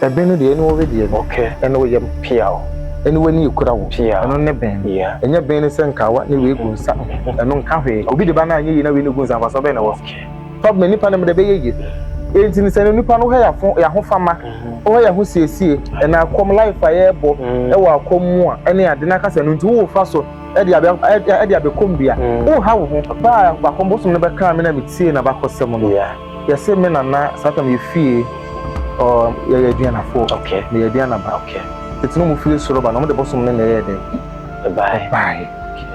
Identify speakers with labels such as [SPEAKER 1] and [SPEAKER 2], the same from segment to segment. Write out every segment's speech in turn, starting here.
[SPEAKER 1] Ɛbɛn no deɛ ɛne wo wedeɛ no.
[SPEAKER 2] Okay.
[SPEAKER 1] Ɛne wo yam.
[SPEAKER 2] Piaw.
[SPEAKER 1] Ɛne w'ani ekura wo.
[SPEAKER 2] Piaw.
[SPEAKER 1] Ɛno ne bɛn no.
[SPEAKER 2] Yeah.
[SPEAKER 1] Ɛnyɛ bɛn no sɛ nkawa ne wei gu nsa. Ɛno nka hwee. Obi de ba no anyɛ yie na wei no gu nsa mfasoɔ bɛn na ɛwɔ so?
[SPEAKER 2] Okay.
[SPEAKER 1] Problem nipa no mede bɛyɛ yie. Enti no sɛ nipa no wohwɛ yɛafo yɛahofama, wohwɛ yɛn ho siesie, ɛna akɔm life a yɛrebɔ ɛwɔ akɔm mu a ɛne ade na kasa no nti wofa so ɛde abɛ ɛde abɛkɔm dua. Wonha wo ho. Baa a akɔm bosom no bɛkaa me na metie n'abakɔsɛm no.
[SPEAKER 2] Yeah.
[SPEAKER 1] Yɛse me nana saa tam yɛ fie ɔ yɛyɛ aduanafoɔ.
[SPEAKER 2] Okay.
[SPEAKER 1] Meyɛ aduanaba.
[SPEAKER 2] Okay.
[SPEAKER 1] Tete no ɔmo firi soro ba no ɔmo de bosom no na ɛyɛɛ dɛn?
[SPEAKER 2] Ɛbaeɛ.
[SPEAKER 1] Ɛbaeɛ.
[SPEAKER 2] Okay.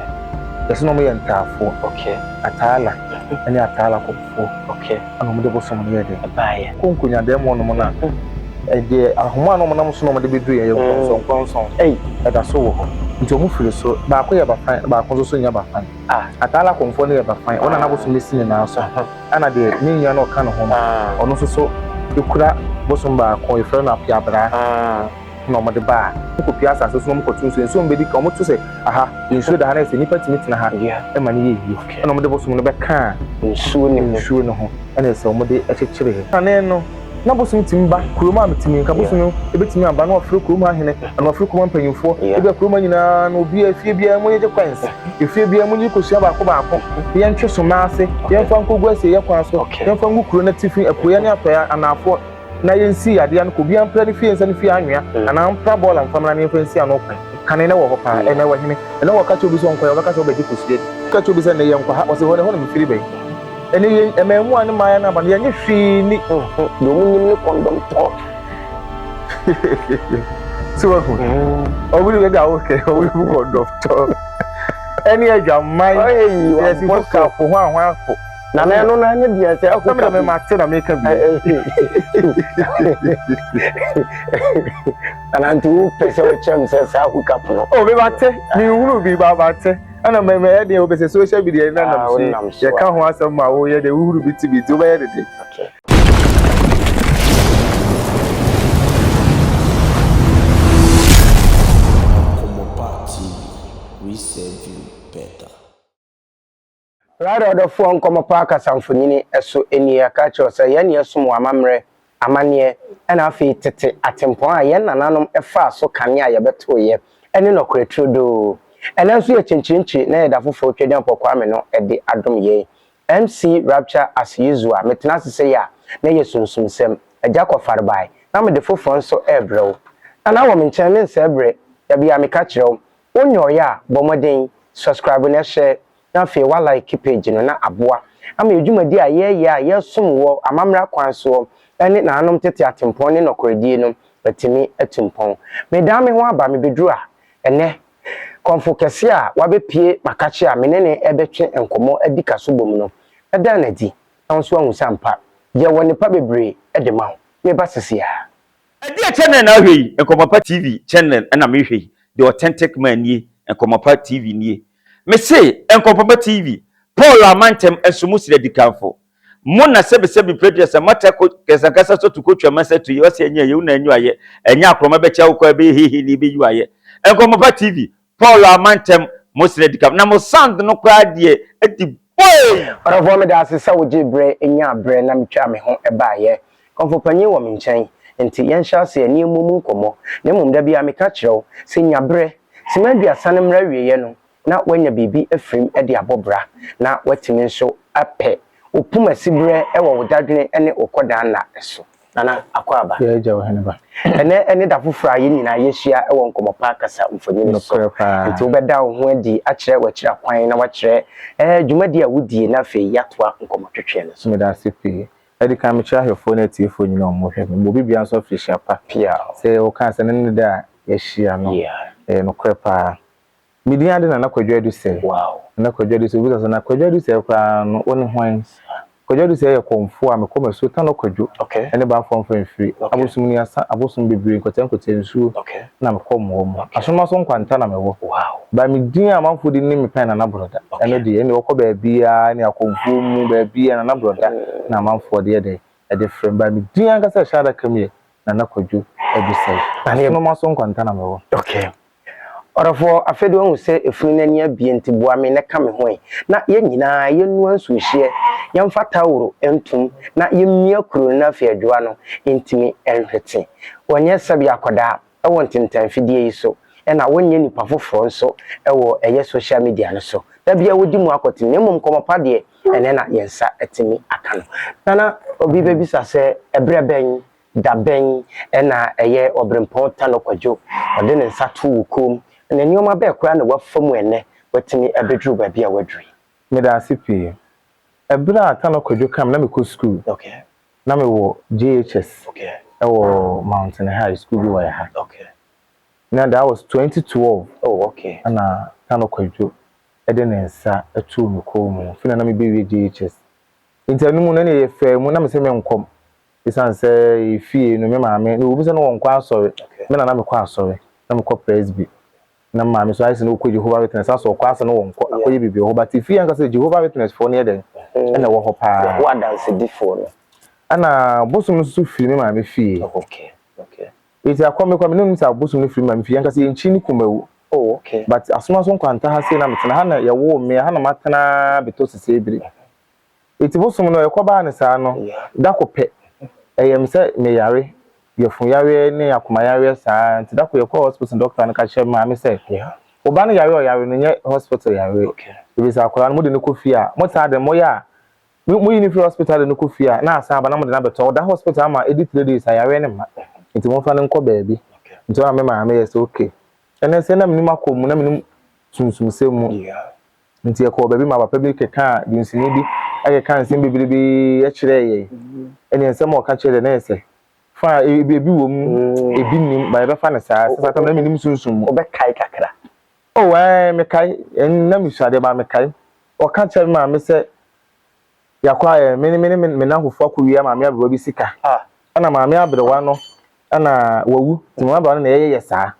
[SPEAKER 1] Yɛse na ɔmo yɛ ntaafoɔ.
[SPEAKER 2] Okay.
[SPEAKER 1] Ataala ɛne ataala kɔmfoɔ.
[SPEAKER 2] Okay.
[SPEAKER 1] Ɛna ɔmo de bosom no yɛɛ dɛn?
[SPEAKER 2] Ɛbaeɛ.
[SPEAKER 1] Kɔ nkonyadan mu hɔnom no a, ɛdeɛ ahoma a na ɔmo nam so na ɔmo de bɛduru yɛn yɛ nkɔnsɔn nkɔnsɔn.
[SPEAKER 2] Ei.
[SPEAKER 1] Ɛda so wɔ hɔ. Nti ɔmo firi soro. Baako yɛ bafan, baako nso so nyɛ bafan.
[SPEAKER 2] Ah.
[SPEAKER 1] Ataala kɔmfoɔ no yɛ bafan. Ɔno na n'abosom no si ne nan so. Ɛna deɛ ne nua no a ɔka ne ho no, ɔno nso so kura bosom baako, yɛfrɛ no apeabraa, na wɔde ba a, wɔkɔpue asase so na wɔkɔto nsuo. Nsuo a wɔbɛdi kan, wɔto sɛ aha, nsuo da ha na ayɛ sɛ nnipa tumi tena ha ma no yɛ yie. Ɛna wɔde bosom no bɛkaa
[SPEAKER 2] nsuo no ho.
[SPEAKER 1] Nsuo no ho, ɛna sɛ wɔde kyekyereeɛ. Kane no, na bosom tumi ba kurom a metumi nka bosom no bɛtumi aba na wafrɛ kurom ha hene anaa wafrɛ kurom ha mpanyimfoɔ. Ebia kurom ha nyinaa no obiara, efie biara mu nyegye coins, efie biara mu nyi kosua baako baako, yɛntwe soma ase, yɛmfa nkɔgu asieeɛ kwan so, yɛmfa ngu kuro no atifi, apueeɛ ne atɔeɛ, anaafoɔ, na yɛnsi yadeɛ ano kɔ. Obiara mpra ne fie nsa ne fie anwea anaa mpra bɔɔla mfa mmra na yɛmfa nsi ano kwan. Kane na ɛwɔ hɔ paa, ɛnnɛ ɛwɔ hene? Ɛnnɛ wɔka kyerɛ obi sɛ ɔnkɔ a, ɔbɛka sɛ wobɛgye kosua di. Woka kyerɛ obi sɛ nnɛ yɛnkɔ ha, ɔse hɔ no ɛhɔ na mefiri bɛn. Ɛnɛ yɛn mmaamua ne mmaayɛ no aba no, yɛnnye hwee nni.
[SPEAKER 2] Deɛ wɔn nim ne kɔndɔm tɔ.
[SPEAKER 1] So wahu? Ɔmo nim ɛda wo kɛ, ɔmo nim kɔndɔm tɔ. Ɛne adwaman, yɛsi ho kafo ho ahoafo.
[SPEAKER 2] Na na ɛno na ne deɛ sɛ ɛho
[SPEAKER 1] ka. Sɛ mema te na meka bi.
[SPEAKER 2] Nana nti wo pɛ sɛ wokyerɛ me sɛ saa hook up no.
[SPEAKER 1] Oh, mema te, menhunu bi ba ma te. Ɛna mɛ mɛ ɛdeɛ wobɛsɛ social media na nam so yɛka ho asɛm ma woyɛ deɛ wohunu bi te bi nti wobɛyɛ dede.
[SPEAKER 2] Okay.
[SPEAKER 3] Nkɔmmɔpa TV, we serve you better.
[SPEAKER 2] Right ɔdɔfoɔ nkɔmmɔ pa kasamfonini so nie yɛaka akyerɛ wo sɛ yɛn ne yɛsom wɔ amammerɛ, amanneɛ ɛna afei tete atempɔn a yɛn nananom faa so kane a yɛbɛtoeɛ ɛne nɔkorɛ turodoo. Ɛnɛ nso yɛ kyenkyerenkye na yɛda foforɔ Tweaduampɔ Kwame no de adom yɛn. MC Rapture as usual metena ase sei a na ɛyɛ sunsumsɛm, Agya kɔ farebae na mede foforɔ nso rebrɛ wo. Nana wɔ me nkyɛn mensɛe berɛ, da biara meka kyerɛ wo, wonyɔeɛ a bɔ mmɔden subscribe na hyɛ na afei wa like page no na aboa ama yɛ dwumadi a yɛreyɛ a yɛresom wɔ amammerɛ akwan soɔ ne nananom tete atempɔn ne nɔkorɛdie no atumi atu mpɔn. Medan me ho aba mebɛduru a ɛnnɛ kɔmfo kɛseɛ a wabɛpue makakye a me ne no rebɛtwe nkɔmmɔ adi kaso bom no mɛdan no adi na wo nso woahu sɛ ampa yɛwɔ nnepa bebree de ma wo. Meba seseaa.
[SPEAKER 4] Ɛdeɛ channel na wohwɛ yi? Nkɔmɔpa TV channel na mehwɛ yi, the authentic man nie, Nkɔmɔpa TV nie. Mese Nkɔmɔpa TV, Paul Amantam nso mo srɛ dikanfo. Mo na sɛbi sɛbi prɛdua sɛ mata ko kɛsankasa so to kotwa masa tu yi ɔsɛ ɛnyɛ yɛ wo na anyu ayɛ ɛnyɛ akorɔma bɛkyɛ wo kɔ ɛbɛyɛ hehe ne ɛbɛyi ayɛ. Nkɔmɔpa TV, Paul Amantam mo srɛ dikanfo na mo sound no koraa deɛ ɛdi boi!
[SPEAKER 2] Ɔdɔfoɔ meda ase sɛ wogyee berɛ nyaa berɛ na metwaa me ho baeɛ. Kɔmfo panin wɔ me nkyɛn, enti yɛnhyɛ aseɛ na yɛmmɔ mu nkɔmmɔ. Na mmom da biara meka kyerɛ wo sɛ nya berɛ, simma aduasa no mmra awieeɛ no na woanya biribi afirim de abɔ bra, na woatumi nso apɛ wo poma siberɛ wɔ wo dadwene ne wo kɔdaa nna so. Nana Akwaaba.
[SPEAKER 1] Yɛ agya ɔhene ba.
[SPEAKER 2] Ɛnnɛ ne da foforɔ a yɛn nyinaa yɛahyia wɔ Nkɔmmɔ Pa Kasa mfonini so.
[SPEAKER 1] Nokorɛ paa.
[SPEAKER 2] Enti wobɛda wo ho adi akyerɛ w'akyiri akwan na woakyerɛ dwumadie a wodie na afei yɛatoa nkɔmmɔtwetweɛ no so.
[SPEAKER 1] Meda ase pii. Adi kan mekyerɛ ahwɛfoɔ ne atiefoɔ nyinaa a wɔhwɛ me. Mebɔ obi biara nso afirihyia pa.
[SPEAKER 2] Piaw.
[SPEAKER 1] Sɛ wokaa sɛ ɛnnɛ ne da a yɛahyia no.
[SPEAKER 2] Yeah.
[SPEAKER 1] Ɛyɛ nokorɛ paa. Me din ara de Nana Kwadwo Adusɛe.
[SPEAKER 2] Wow.
[SPEAKER 1] Nana Kwadwo Adusɛe, wobisa sɛ na Kwadwo Adusɛe koraa no, wo ne hwan? Kwadwo Adusɛe yɛ kɔmfoɔ a mekɔ masuo Tano Kwadwo
[SPEAKER 2] Okay.
[SPEAKER 1] ne Baafoɔ Mfamfiri,
[SPEAKER 2] Okay.
[SPEAKER 1] Abosom Nuasa, Abosom bebree, Nkwatia Nkwatia nsuo
[SPEAKER 2] Okay.
[SPEAKER 1] na mekɔ mmoa mu.
[SPEAKER 2] Okay.
[SPEAKER 1] Asonma so nkwanta na mewɔ.
[SPEAKER 2] Wow.
[SPEAKER 1] But me din a amanfoɔ de nim me paa yɛ Nana Borɔda.
[SPEAKER 2] Okay.
[SPEAKER 1] Ɛno deɛ, ɛnneɛ wɔkɔ baabiara ne akɔmfoɔ mu, baabiara Nana Borɔda na amanfoɔ de yɛ dɛn? Ɛde frɛ me. But me din ankasa a ɛhyɛ adaka mu yɛ Nana Kwadwo Adusɛe.
[SPEAKER 2] Nana yɛ-
[SPEAKER 1] Asonoma so nkwanta na mewɔ.
[SPEAKER 2] Okay. Ɔdɔfoɔ, afei deɛ woahu sɛ efunu no ani abue nti boa me na ka me ho ɛ, na yɛn nyinaa yɛnnua nsuohyeɛ, yɛmfa tawuro ntom na yɛmmia kuro no na afei adwoa no ntumi nhwete. Wɔnyɛ sɛbe akwadaa wɔ ntentanfidie yi so ɛna wɔnyɛ nipa foforɔ nso wɔ ɛyɛ social media no so. Da biara wɔdi mu akɔtene na mmom nkɔmmɔ pa deɛ ɛnɛ na yɛn nsa atumi aka no. Nana, obi bɛbisa sɛ ɛberɛ bɛn Da bɛn na ɛyɛ Ɔberempɔn Tano Kwadwo ɔde ne nsa too wo kɔn mu, na nneɛma bɛn koraa na wafa mu ɛnnɛ watumi abɛduru baabi a waduru yi?
[SPEAKER 1] Meda ase pii. Ɛberɛ a Tano Kwadwo kam na mekɔ sukuu. Na mewɔ JHS wɔ Mountain High sukuu bi wɔ yɛ ha. Na that was 2012 ɛna Tano Kwadwo de ne nsa too me kɔn mu. Afei na na mebɛwie JHS. Nti ɛno mu no ɛna yɛfaa mu na mese menkɔ. Esiane sɛ yɛn fie no, me maame, na ɛwom sɛ na wɔnkɔ asɔre, me na na mekɔ asɔre, na mekɔ Presby. Na me maame nso ayɛ sɛ na ɔkɔ Jehovah Witness, asɛ ɔkɔ asɛ na wɔnkɔ, akɔyɛ biribi wɔ hɔ. But efie ankasa Jehovah Witness foɔ no yɛ dɛn? Ɛna ɛwɔ hɔ paa.
[SPEAKER 2] Yehowa Adansedifoɔ no.
[SPEAKER 1] Ɛna bosom no nso firi me maame fie. Eti akɔ mekɔ me na menim sɛ abosom no firi me maame fie. Ankasa yɛn ne Kumawu.
[SPEAKER 2] Oh, okay.
[SPEAKER 1] But Asomaso Nkwanta ha sei na metena, ha na yɛwoo me, ha na matena bɛtɔ sesei bere. Enti bosom no ɛkɔbaa no saa no, da ko pɛ, ɛyɛ me sɛ meyare, yafunu yareɛ ne akoma yareɛ saa, nti da ko yɛkɔɔ hospital no doctor no ka kyerɛ maame sɛ, wo ba no yareɛ a ɔyare no nyɛ hospital yareɛ, ɛfiri sɛ akwadaa no mode no kɔ fie a, mo taa de moyɛ a, moyi no firi hospital de no kɔ fie a, na asan aba na mode no abɛtɔ, ɔda hospital ama ɛdi three days a yareɛ no mma, nti momfa no nkɔ baabi. Nti ɔna me maame yɛ sɛ okay. Ɛnɛ sɛ na menim akɔ mu, na menim sunsumsɛm mu. Nti yɛkɔɔ baabi ma papa bi kekaa dunsini bi kekaa nsɛm bebrebe kyerɛɛ yɛn. Ɛne nsɛm a ɔka kyerɛɛ deɛ na yɛ sɛ fa ebi ebi wɔ mu, ebi nnim, ba yɛbɛfa no saa. Sɛ saa tam na menim sunsum mu.
[SPEAKER 2] Wobɛkae kakra?
[SPEAKER 1] Oh, ɛɛ, mekae. Na mesua adeɛ ba mekae. Ɔka kyerɛɛ me maame sɛ yɛakɔ ayɛ, me ne me ne me nnamfofoɔ akɔwia maame aberewa bi sika. Ɛna maame aberewa no ɛna wawu, nti maame aberewa no na yɛyɛ yɛ saa.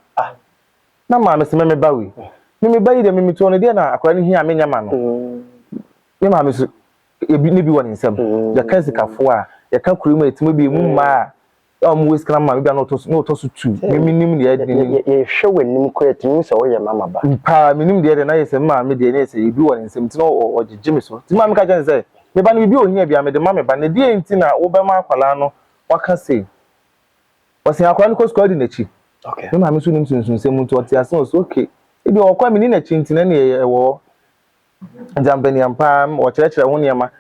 [SPEAKER 1] Na maame se me me ba wei. Me me ba yi deɛ me metɔɔ no deɛ na akwadaa no hia a menyɛ ma no. Me maame so ebi ne bi wɔ ne nsam. Yɛka sikafoɔ a yɛka kuro mu a ɛtumi bi emu mmaa a wɔn wɔ sika na maame bi a na ɔtɔ so na ɔtɔ so tu. Me menim deɛ ɛde ne.
[SPEAKER 2] Yɛhwɛ w'anim koraa ɛtumi hu sɛ woyɛ mama ba.
[SPEAKER 1] Paa menim deɛ ɛde na yɛ sɛ me maame deɛ na yɛ sɛ ebi wɔ ne nsam nti na ɔgyegye me so. Nti maame ka kyerɛ no sɛ me ba no biribi a ohia biara mede ma me ba no na deɛ nti na wobɛma akwadaa no waka sei. Ɔse akwadaa no kɔ sukuu adi n'akyi.
[SPEAKER 2] Okay.
[SPEAKER 1] Me maame nso nim sunsunsɛm mu nti ɔte ase ɔse okay. Ebi ɔkɔ a menni n'akyi nti na ɛne ɛwɔ hɔ. Nti ampaniampa ara ɔkyerɛkyerɛ ho nneɛma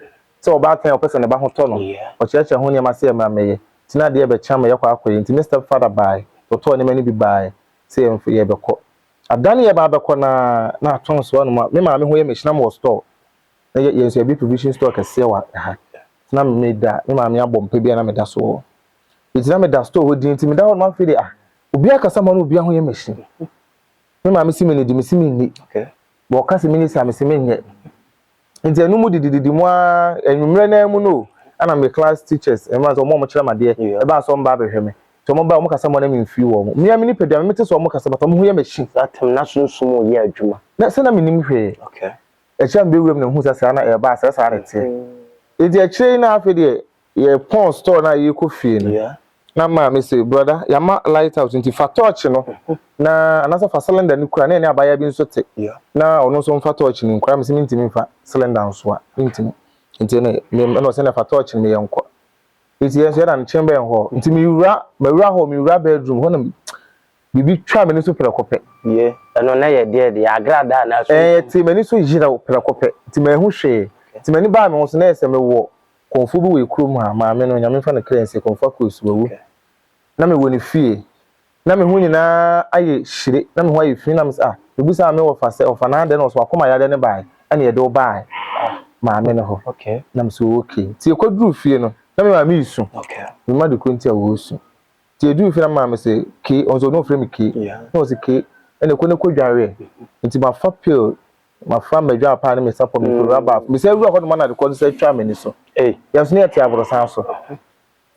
[SPEAKER 1] sɛ ɔbaatan a ɔpɛ sɛ ne ba ho tɔ no. Ɔkyerɛkyerɛ ho nneɛma sɛ ɛmmra mmɛyɛ. Nti na adeɛ bɛkye ama yɛkɔ akɔyɛ. Nti me step father bae, totɔɔ nneɛma no bi bae sɛ yɛbɛkɔ. Ada no yɛba abɛkɔ no ara na atɔ nsoa no mu a me maame ho yɛ me hye na mewɔ store. Na yɛn nso yɛbue provision store kɛseɛ wɔ ha. Nti na meda me maame abɔ mpa bi a na meda so wɔ hɔ. Nti na meda store hɔ din nti meda hɔ nom afei de ah obiara kasa ma no obiara ho yɛ machine. Me maame si me nidi me si me nni. Bɔ ɔka sɛ menni saa me si menyɛ. Nti ɛno mu didididi mu ara anwummerɛ naa mu no ɛna me class teachers ɛma sɛ ɔmo a ɔmo kyerɛ me adeɛ ɛbaa sɛ ɔmo ba abɛhwɛ me. Nti ɔmo ba ɔmo kasa ma na memfiri wɔn. Me ara me nipadua me mete sɛ ɔmo kasa but ɔmo ho yɛ machine.
[SPEAKER 2] Saa tam na sunsum reyɛ adwuma.
[SPEAKER 1] Na sɛ na mennim hwee. Akyire a mebɛwura mu na mehu sɛ saa na ɛreba a sɛ saa na ɛteɛ. Nti akyire yi na afei deɛ Yɛpɔn store no a yɛrekɔ fie no, na maame se, Brɔda, yɛama light out nti fa torch no na anaasɛ fa cylinder no kura na yɛne abaayewa bi nso te na ɔno nso mfa torch no nkura. Mese mentumi mfa cylinder nsoa, mentumi. Nti ɛne me ɛna ɔsɛ na fa torch no yɛnkɔ. Nti yɛn nso yɛda nkyɛn bɛn hɔ. Nti mewura mawura hɔ, mewura bedroom hɔ na biribi twaa m'ani so prɛko pɛ.
[SPEAKER 2] Ye, ɛno na ɛyɛ deɛ deɛ, agradaa anaa sunsum?
[SPEAKER 1] Ɛɛ, ɛtee m'ani so yerɛw prɛko pɛ. Nti manhu hwee. Nti m'ani baa me ho so na ɛyɛ sɛ mewɔ Kɔmfoɔ bi wɔ yɛ kurom ha, maame no, Nyame mfa no kra nsie, Kɔmfoɔ Akos, wawu. Na mewɔ ne fie, na me ho nyinaa ayɛ hyire, na me ho ayɛ fi, na me sɛ, ah, mebisaa me wɔfa sɛ, wɔfa na adɛn na ɔsɛ wakoma yareɛ no baeɛ, ɛna yɛde wo baeɛ maame no hɔ. Na me sɛ, okay. Nti yɛkɔduruu fie no, na me maame resu. Memma de kuro nti a ɔresu. Nti yɛduruu fie na me maame sɛ, Kee, ɔno nso ɔno ɔfrɛ me Kee. Na ɔsɛ Kee, ɛna kɔ na kɔdwareɛ. Nti mafa pill Mafa m'adwaa paa ne me sapɔ mekɔwura bath. Mesan wura hɔ nom na adekorɔ no san twaa m'ani so. Yɛn nso na yɛte aborosan so.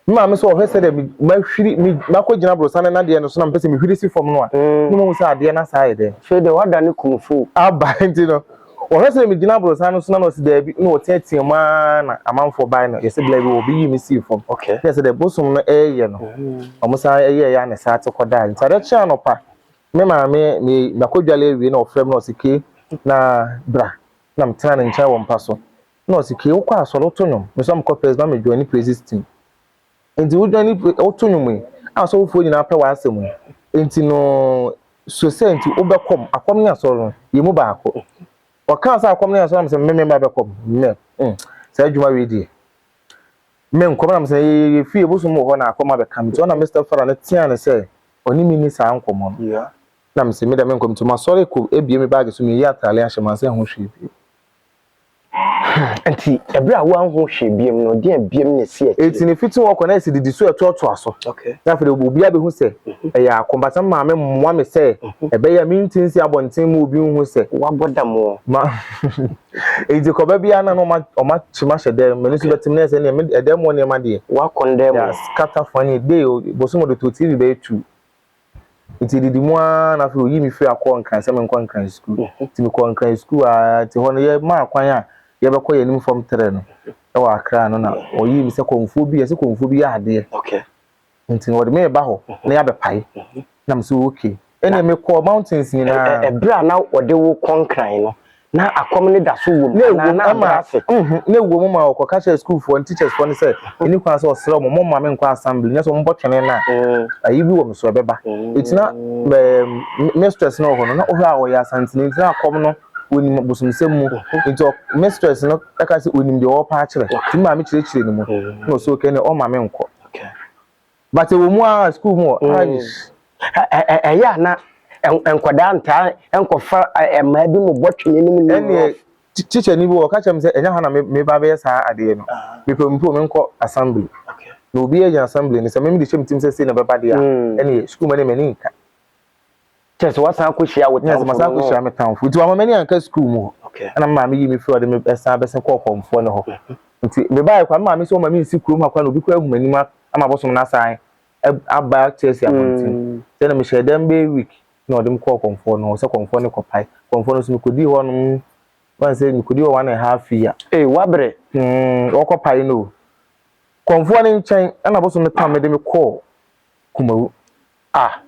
[SPEAKER 1] Me maame sɛ ɔhwɛ sɛdeɛ mahwiri me makɔgyina aborosan no nadeɛ no so na mepɛ sɛ mehwiri si fam no a, na mahu sɛ adeɛ no asan ayɛ dɛn.
[SPEAKER 2] Afei deɛ woadane kumfo.
[SPEAKER 1] Aba nti no, ɔhwɛ sɛdeɛ megyina aborosan no so na na ɔse daabi na ɔteatea mu ara na amanfoɔ bae no yɛsɛ bla bi wɔ bɛyii me sii fam. Na yɛsɛ deɛ bosom no reyɛ no, wɔn san yɛeɛ a na ɛsan te kɔdaeɛ. Nti adeɛ kyee anɔpa. Me maame, me makɔdwale awie na ɔfrɛ me na ɔse Kay, na bra. Na metena ne nkyɛn wɔ mpa so. Na ɔse Kay, wokɔ asɔre woto nnwom? Me nso na mekɔ press, na me join praises team. Nti wo join woto nnwom yi, a asɔfofoɔ nyinaa pɛ w'asɛm yi. Nti no, so sɛ nti wobɛkɔm, akɔm ne asɔre no, yɛ mu baako. Ɔkaa sɛ akɔm ne asɔre na mesɛ me me mɛbɛkɔm. Me, mm, saa adwuma wei deɛ. Me nkɔm na mesɛ yɛyɛ fie bosom wɔ hɔ na akɔm abɛka me. Nti ɔna me stepfather no teaa no sɛ ɔne me nni saa nkɔmmɔ no. Na mese me deɛ menkɔ nti masɔre kɔ abue me baage so meyi ataale ahyɛ mansan ho hwee bio.
[SPEAKER 2] Nti ɛberɛ a woanho hwee biom no deɛn biom na ɛsi akyire?
[SPEAKER 1] Nti ne fiti hɔ kɔ na ɛsi didi so ɛtoatoa so. Na afei deɛ obiara bɛhu sɛ ɛyɛ ako but na maame mmoa me sɛ ɛbɛyɛ a mente nsi abɔnten ma obi nhu sɛ.
[SPEAKER 2] Wabɔ dam o.
[SPEAKER 1] Ma nti kɔba biara na na ɔma ɔma kye mahyɛ dɛm m'ani so bɛtem na ɛsɛ nea ɛdɛm wɔ nneɛma deɛ.
[SPEAKER 2] Wakɔ ndɛm o.
[SPEAKER 1] Yeah scatter funny day o bosom ɔde too TV bɛyɛ tu. Nti edidi mu ara na afei oyii me firi akɔɔ Nkran sɛ menkɔ Nkran sukuu. Nti mekɔɔ Nkran sukuu ara nti hɔ no yɛmaa kwan a yɛbɛkɔ yɛn anim fam trɛ no wɔ Accra no na wɔyii me sɛ kɔmfoɔ bi yɛse kɔmfoɔ bi yɛ adeɛ. Nti wɔde me reba hɔ na yɛabɛpae. Na mese okay. Ɛnneɛ mekɔɔ mountains nyinaa.
[SPEAKER 2] Ɛberɛ a na wɔde wo kɔ Nkran no, na akɔm no da so wom anaa na abrɛ ase?
[SPEAKER 1] Na ɛwom ma wɔkɔka kyerɛɛ sukuufoɔ no, teachers foɔ no sɛ ɛnni kwan sɛ wɔsrɛ wɔn wɔmma me nkɔ assembly, nyɛ sɛ wɔbɔ twene no a, ayi bi wɔ me so ɛbɛba. Nti na mistress no wɔ hɔ no, na wohwɛ a ɔyɛ Asanteni, nti na akɔm no ɔnim bosomsɛm mu, nti mistress no ka sɛ ɔnim deɛ ɔrepɛ akyerɛ, nti me maame kyerɛkyerɛ ne mu, na ɔsɛ okay ɛnneɛ ɔmma me nkɔ. But ɛwɔ mu ara school mu hɔ, aish.
[SPEAKER 2] Ɛyɛ a na nkwadaa ntaa nkɔfa mmaa bi mu bɔ twene no mu ne
[SPEAKER 1] Ɛnneɛ tikyani bi wɔ hɔ, ɔka kyerɛɛ me sɛ ɛnyɛ ha na meba abɛyɛ saa adeɛ no. Mepɛ mpo menkɔ assembly. Na obiara gyina assembly no, sɛ me mede hyɛ me tirim sɛ sei na ɛbɛba deɛ a, ɛnneɛ sukuu mu ɛnneɛ m'ani nka.
[SPEAKER 2] Kyerɛ sɛ woasan akɔhyia wo
[SPEAKER 1] tamfo no. Masan akɔhyia me tamfo. Nti wamma m'ani anka sukuu mu hɔ. Ɛna me maame yii me firii hɔ de me san bɛsen kɔɔ kɔmfoɔ no hɔ. Nti mebaeɛ koraa, me maame sɛ ɔmma mensi kurom ha koraa na obi koraa ahu m'anim ama abosom no asan aba ate asi abɔnten. Nti ɛna mehyɛɛ dɛm bɛyɛ week na ɔde me kɔɔ kɔmfoɔ no hɔ sɛ kɔmfoɔ no kɔpae. Kɔmfoɔ no nso mekɔdii hɔ nom, wɔn sɛ mekɔdii hɔ one and half year.
[SPEAKER 2] Ee, wabrɛ.
[SPEAKER 1] Hmm, wɔkɔpae no o. Kɔmfoɔ no nkyɛn ɛna abosom no pam me de me kɔɔ Kumawu.
[SPEAKER 2] Ah,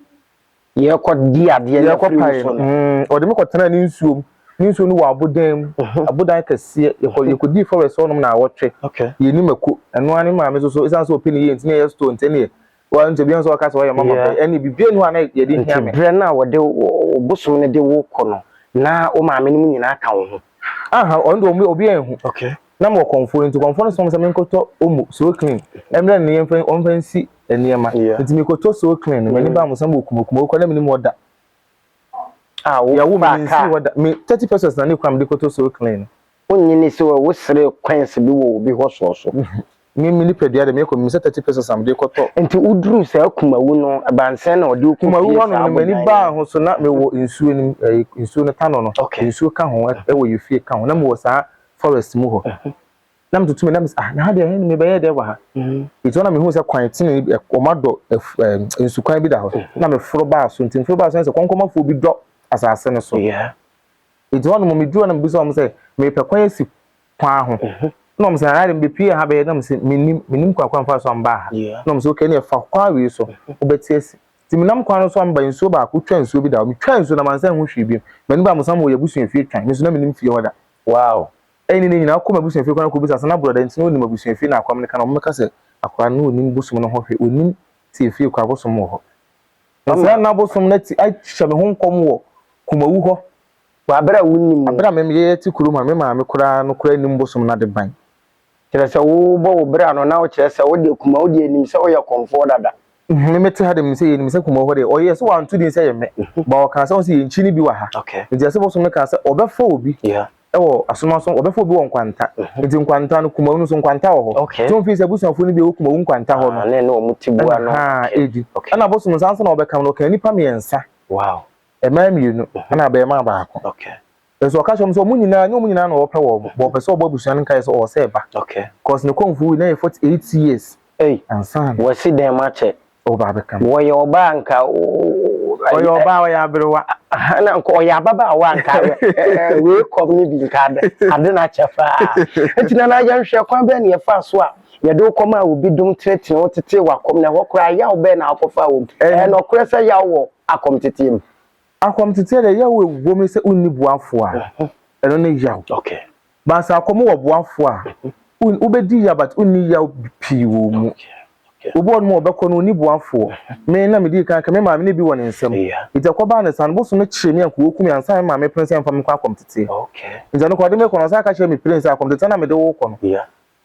[SPEAKER 2] yɛrekɔ di adeɛ no afiri wo so no.
[SPEAKER 1] Mm, ɔde me kɔtenaa ne nsuo mu. Ne nsuo no wɔ abodan mu. Mhm. Abodan kɛseɛ. Yɛkɔ mhm. yɛkɔdii forest hɔnom na awɔtwe.
[SPEAKER 2] Okay.
[SPEAKER 1] Yɛni mako. Ɛno ara ne maame nso so ɛsiane sɛ ɔpɛ ne yie nti na ɛyɛ store nti ɛneɛ wɔn nti obiara nso ɔka sɛ ɔyɛ mama pɛ ɛne biribiara ni hɔ a na yɛde hia me.
[SPEAKER 2] Nti berɛ no a wɔde wo bosom no de wo kɔ no na wo maame no mu nyinaa ka wo ho.
[SPEAKER 1] Aha, ɔno deɛ obiara nhu.
[SPEAKER 2] Okay.
[SPEAKER 1] Na mewɔ kɔmfoɔ no nti kɔmfoɔ no soma me sɛ menkɔtɔ omo so clean ɛmmerɛ no yɛmfa ɔmfa nsi nneɛma nti mekɔtɔ so clean no m'ani baa mo sɛ mewɔ kumo kumo kɔ na menim hɔ da
[SPEAKER 2] a
[SPEAKER 1] yɛwo me
[SPEAKER 2] wofaa
[SPEAKER 1] mensi
[SPEAKER 2] kaa
[SPEAKER 1] hɔ da me 30 pesos na ne kura mede kɔtɔ so clean no.
[SPEAKER 2] Wonnye nni sɛ wosree coins bi wɔ obi hɔ sɔɔ so?
[SPEAKER 1] Me me nipadua de mekɔ menim sɛ 30 pesos na mede kɔtɔ.
[SPEAKER 2] Nti woduruu saa Kumawu no ɛbaa sɛn na ɔde wo kɔ
[SPEAKER 1] Kumawu
[SPEAKER 2] pie
[SPEAKER 1] hɔ nom
[SPEAKER 2] saa
[SPEAKER 1] no m'ani
[SPEAKER 2] abodan no
[SPEAKER 1] baa
[SPEAKER 2] mu?
[SPEAKER 1] ho so na mewɔ nsuo no mu ɛyi nsuo no tanɔ no
[SPEAKER 2] Okay.
[SPEAKER 1] nsuo ka ho ɛwɔ yɛ fie ka ho na mewɔ saa forest mu hɔ na metoto me na mesɛ ah na ha deɛ ɛhe mebɛyɛ dɛ wɔ ha nti hɔ na mehu sɛ kwan tene bi wɔn adɔ nsukwan bi da hɔ na meforo baa so nti meforo baa so na sɛ kɔnkɔmafoɔ bi dɔ asase no so nti hɔ nom meduru hɔ na mebisa wɔn sɛ mepɛ kwan asi kwan ho na wɔn sɛ na deɛ mebɛpie ha bɛyɛ na mesɛ menim menim kwan kwan fa so a mbaa ha na wɔn sɛ okay ne ɛfa kwan wei so wobɛte asi nti menam kwan no so amba nsuo baako twa nsuo bi da hɔ metwa nsuo na mansan ho hwee bio m'ani baa mo san wɔ yɛ abusua fie twan me nso na menim fie hɔ da
[SPEAKER 2] Wow.
[SPEAKER 1] Ɛne ne nyinaa kɔ m'abusuafie koraa na kɔbisa sɛ na brɔda nti na ɔnim abusuafie na akwam no ka na wɔbɛka sɛ akwadaa no ɔnim bosom no ho hwee ɔnim sɛ efie koraa bosom wɔ hɔ. Na saa na bosom no ati ahyɛ me ho nkɔm wɔ Kumawu hɔ.
[SPEAKER 2] Wɔ abere a wonnim mu.
[SPEAKER 1] Abere a me yɛte kurom ha me maame koraa no koraa nnim bosom no ade ban.
[SPEAKER 2] Kyerɛ sɛ wobɔ wo bra no na wokyerɛ sɛ wo deɛ Kumawu deɛ nim sɛ woyɛ kɔmfoɔ dada.
[SPEAKER 1] Me mete ha de menim sɛ yɛnim sɛ Kumawu hɔ deɛ ɔyɛ sɛ wanto din sɛ yɛ me but ɔkaa sɛ ɔsɛ yɛn nkyi no bi wɔ ha nti ɛsɛ bosom no kaa sɛ ɔbɛfa obi wɔ asomaso ɔbɛfa obi wɔ nkwanta nti nkwanta no Kumawu no so nkwanta wɔ hɔ nti ɔmfii sɛ abusuafoɔ no bi wɔ Kumawu nkwanta hɔ no ɛna ha ɛdi ɛna bosom no saa nso na ɔbɛka no ɔka nnipa mmiɛnsa mmaa mmienu ɛna abarimaa baako. Nso ɔka kyerɛ wɔn sɛ wɔn nyinaa, nyɛ wɔn nyinaa na ɔpɛ wɔn, but ɔpɛ sɛ ɔbɔ abusua no nkaeɛ sɛ ɔwɔ sɛ ɛba.
[SPEAKER 2] Okay.
[SPEAKER 1] Cause ne kɔmfo wui na yɛ 48 years.
[SPEAKER 2] Ei,
[SPEAKER 1] Ansa na.
[SPEAKER 2] Wasi dɛn akyɛ?
[SPEAKER 1] Ɔba abɛka no.
[SPEAKER 2] Wɔyɛ ɔbaa anka.
[SPEAKER 1] Ɔyɛ ɔbaa, ɔyɛ aberewa.
[SPEAKER 2] Aha, na nka ɔyɛ ababaawa anka wei kɔm no bi nka ade, ade no akyɛ paa. Nti Nana yɛnhwɛ kwan bɛn na yɛfaa so a yɛde wo kɔmaa obi dom tenetene wo tetee w'akɔm na ɛhɔ koraa yaw bɛn na wokɔfaa wɔ mu? Ɛyɛ nɔkorɛ sɛ yaw wɔ akɔm teteɛ mu?
[SPEAKER 1] Akɔmteteɛ deɛ yaw ɛwɔ mu ne sɛ wonni boafoɔ a, ɛno ne yaw.
[SPEAKER 2] Okay.
[SPEAKER 1] But sɛ akɔm wɔ boafoɔ a, wobɛdi yaw but wonni yaw pii wɔ mu. Obi wɔ hɔ nom a ɔbɛkɔ no ɔnni boafoɔ. Me na medii kan ka me maame na bi wɔ ne nsam. Nti ɛkɔbaa no saa no, bosom no kyeree me anka wɔku me ansa na me maame pene sɛ ɛmfa me nkɔ akɔmteteɛ. Nti ɛno koraa ɔde me kɔ no ɔsan ka kyerɛɛ me plen sɛ akɔmteteɛ no a mede wo rekɔ no,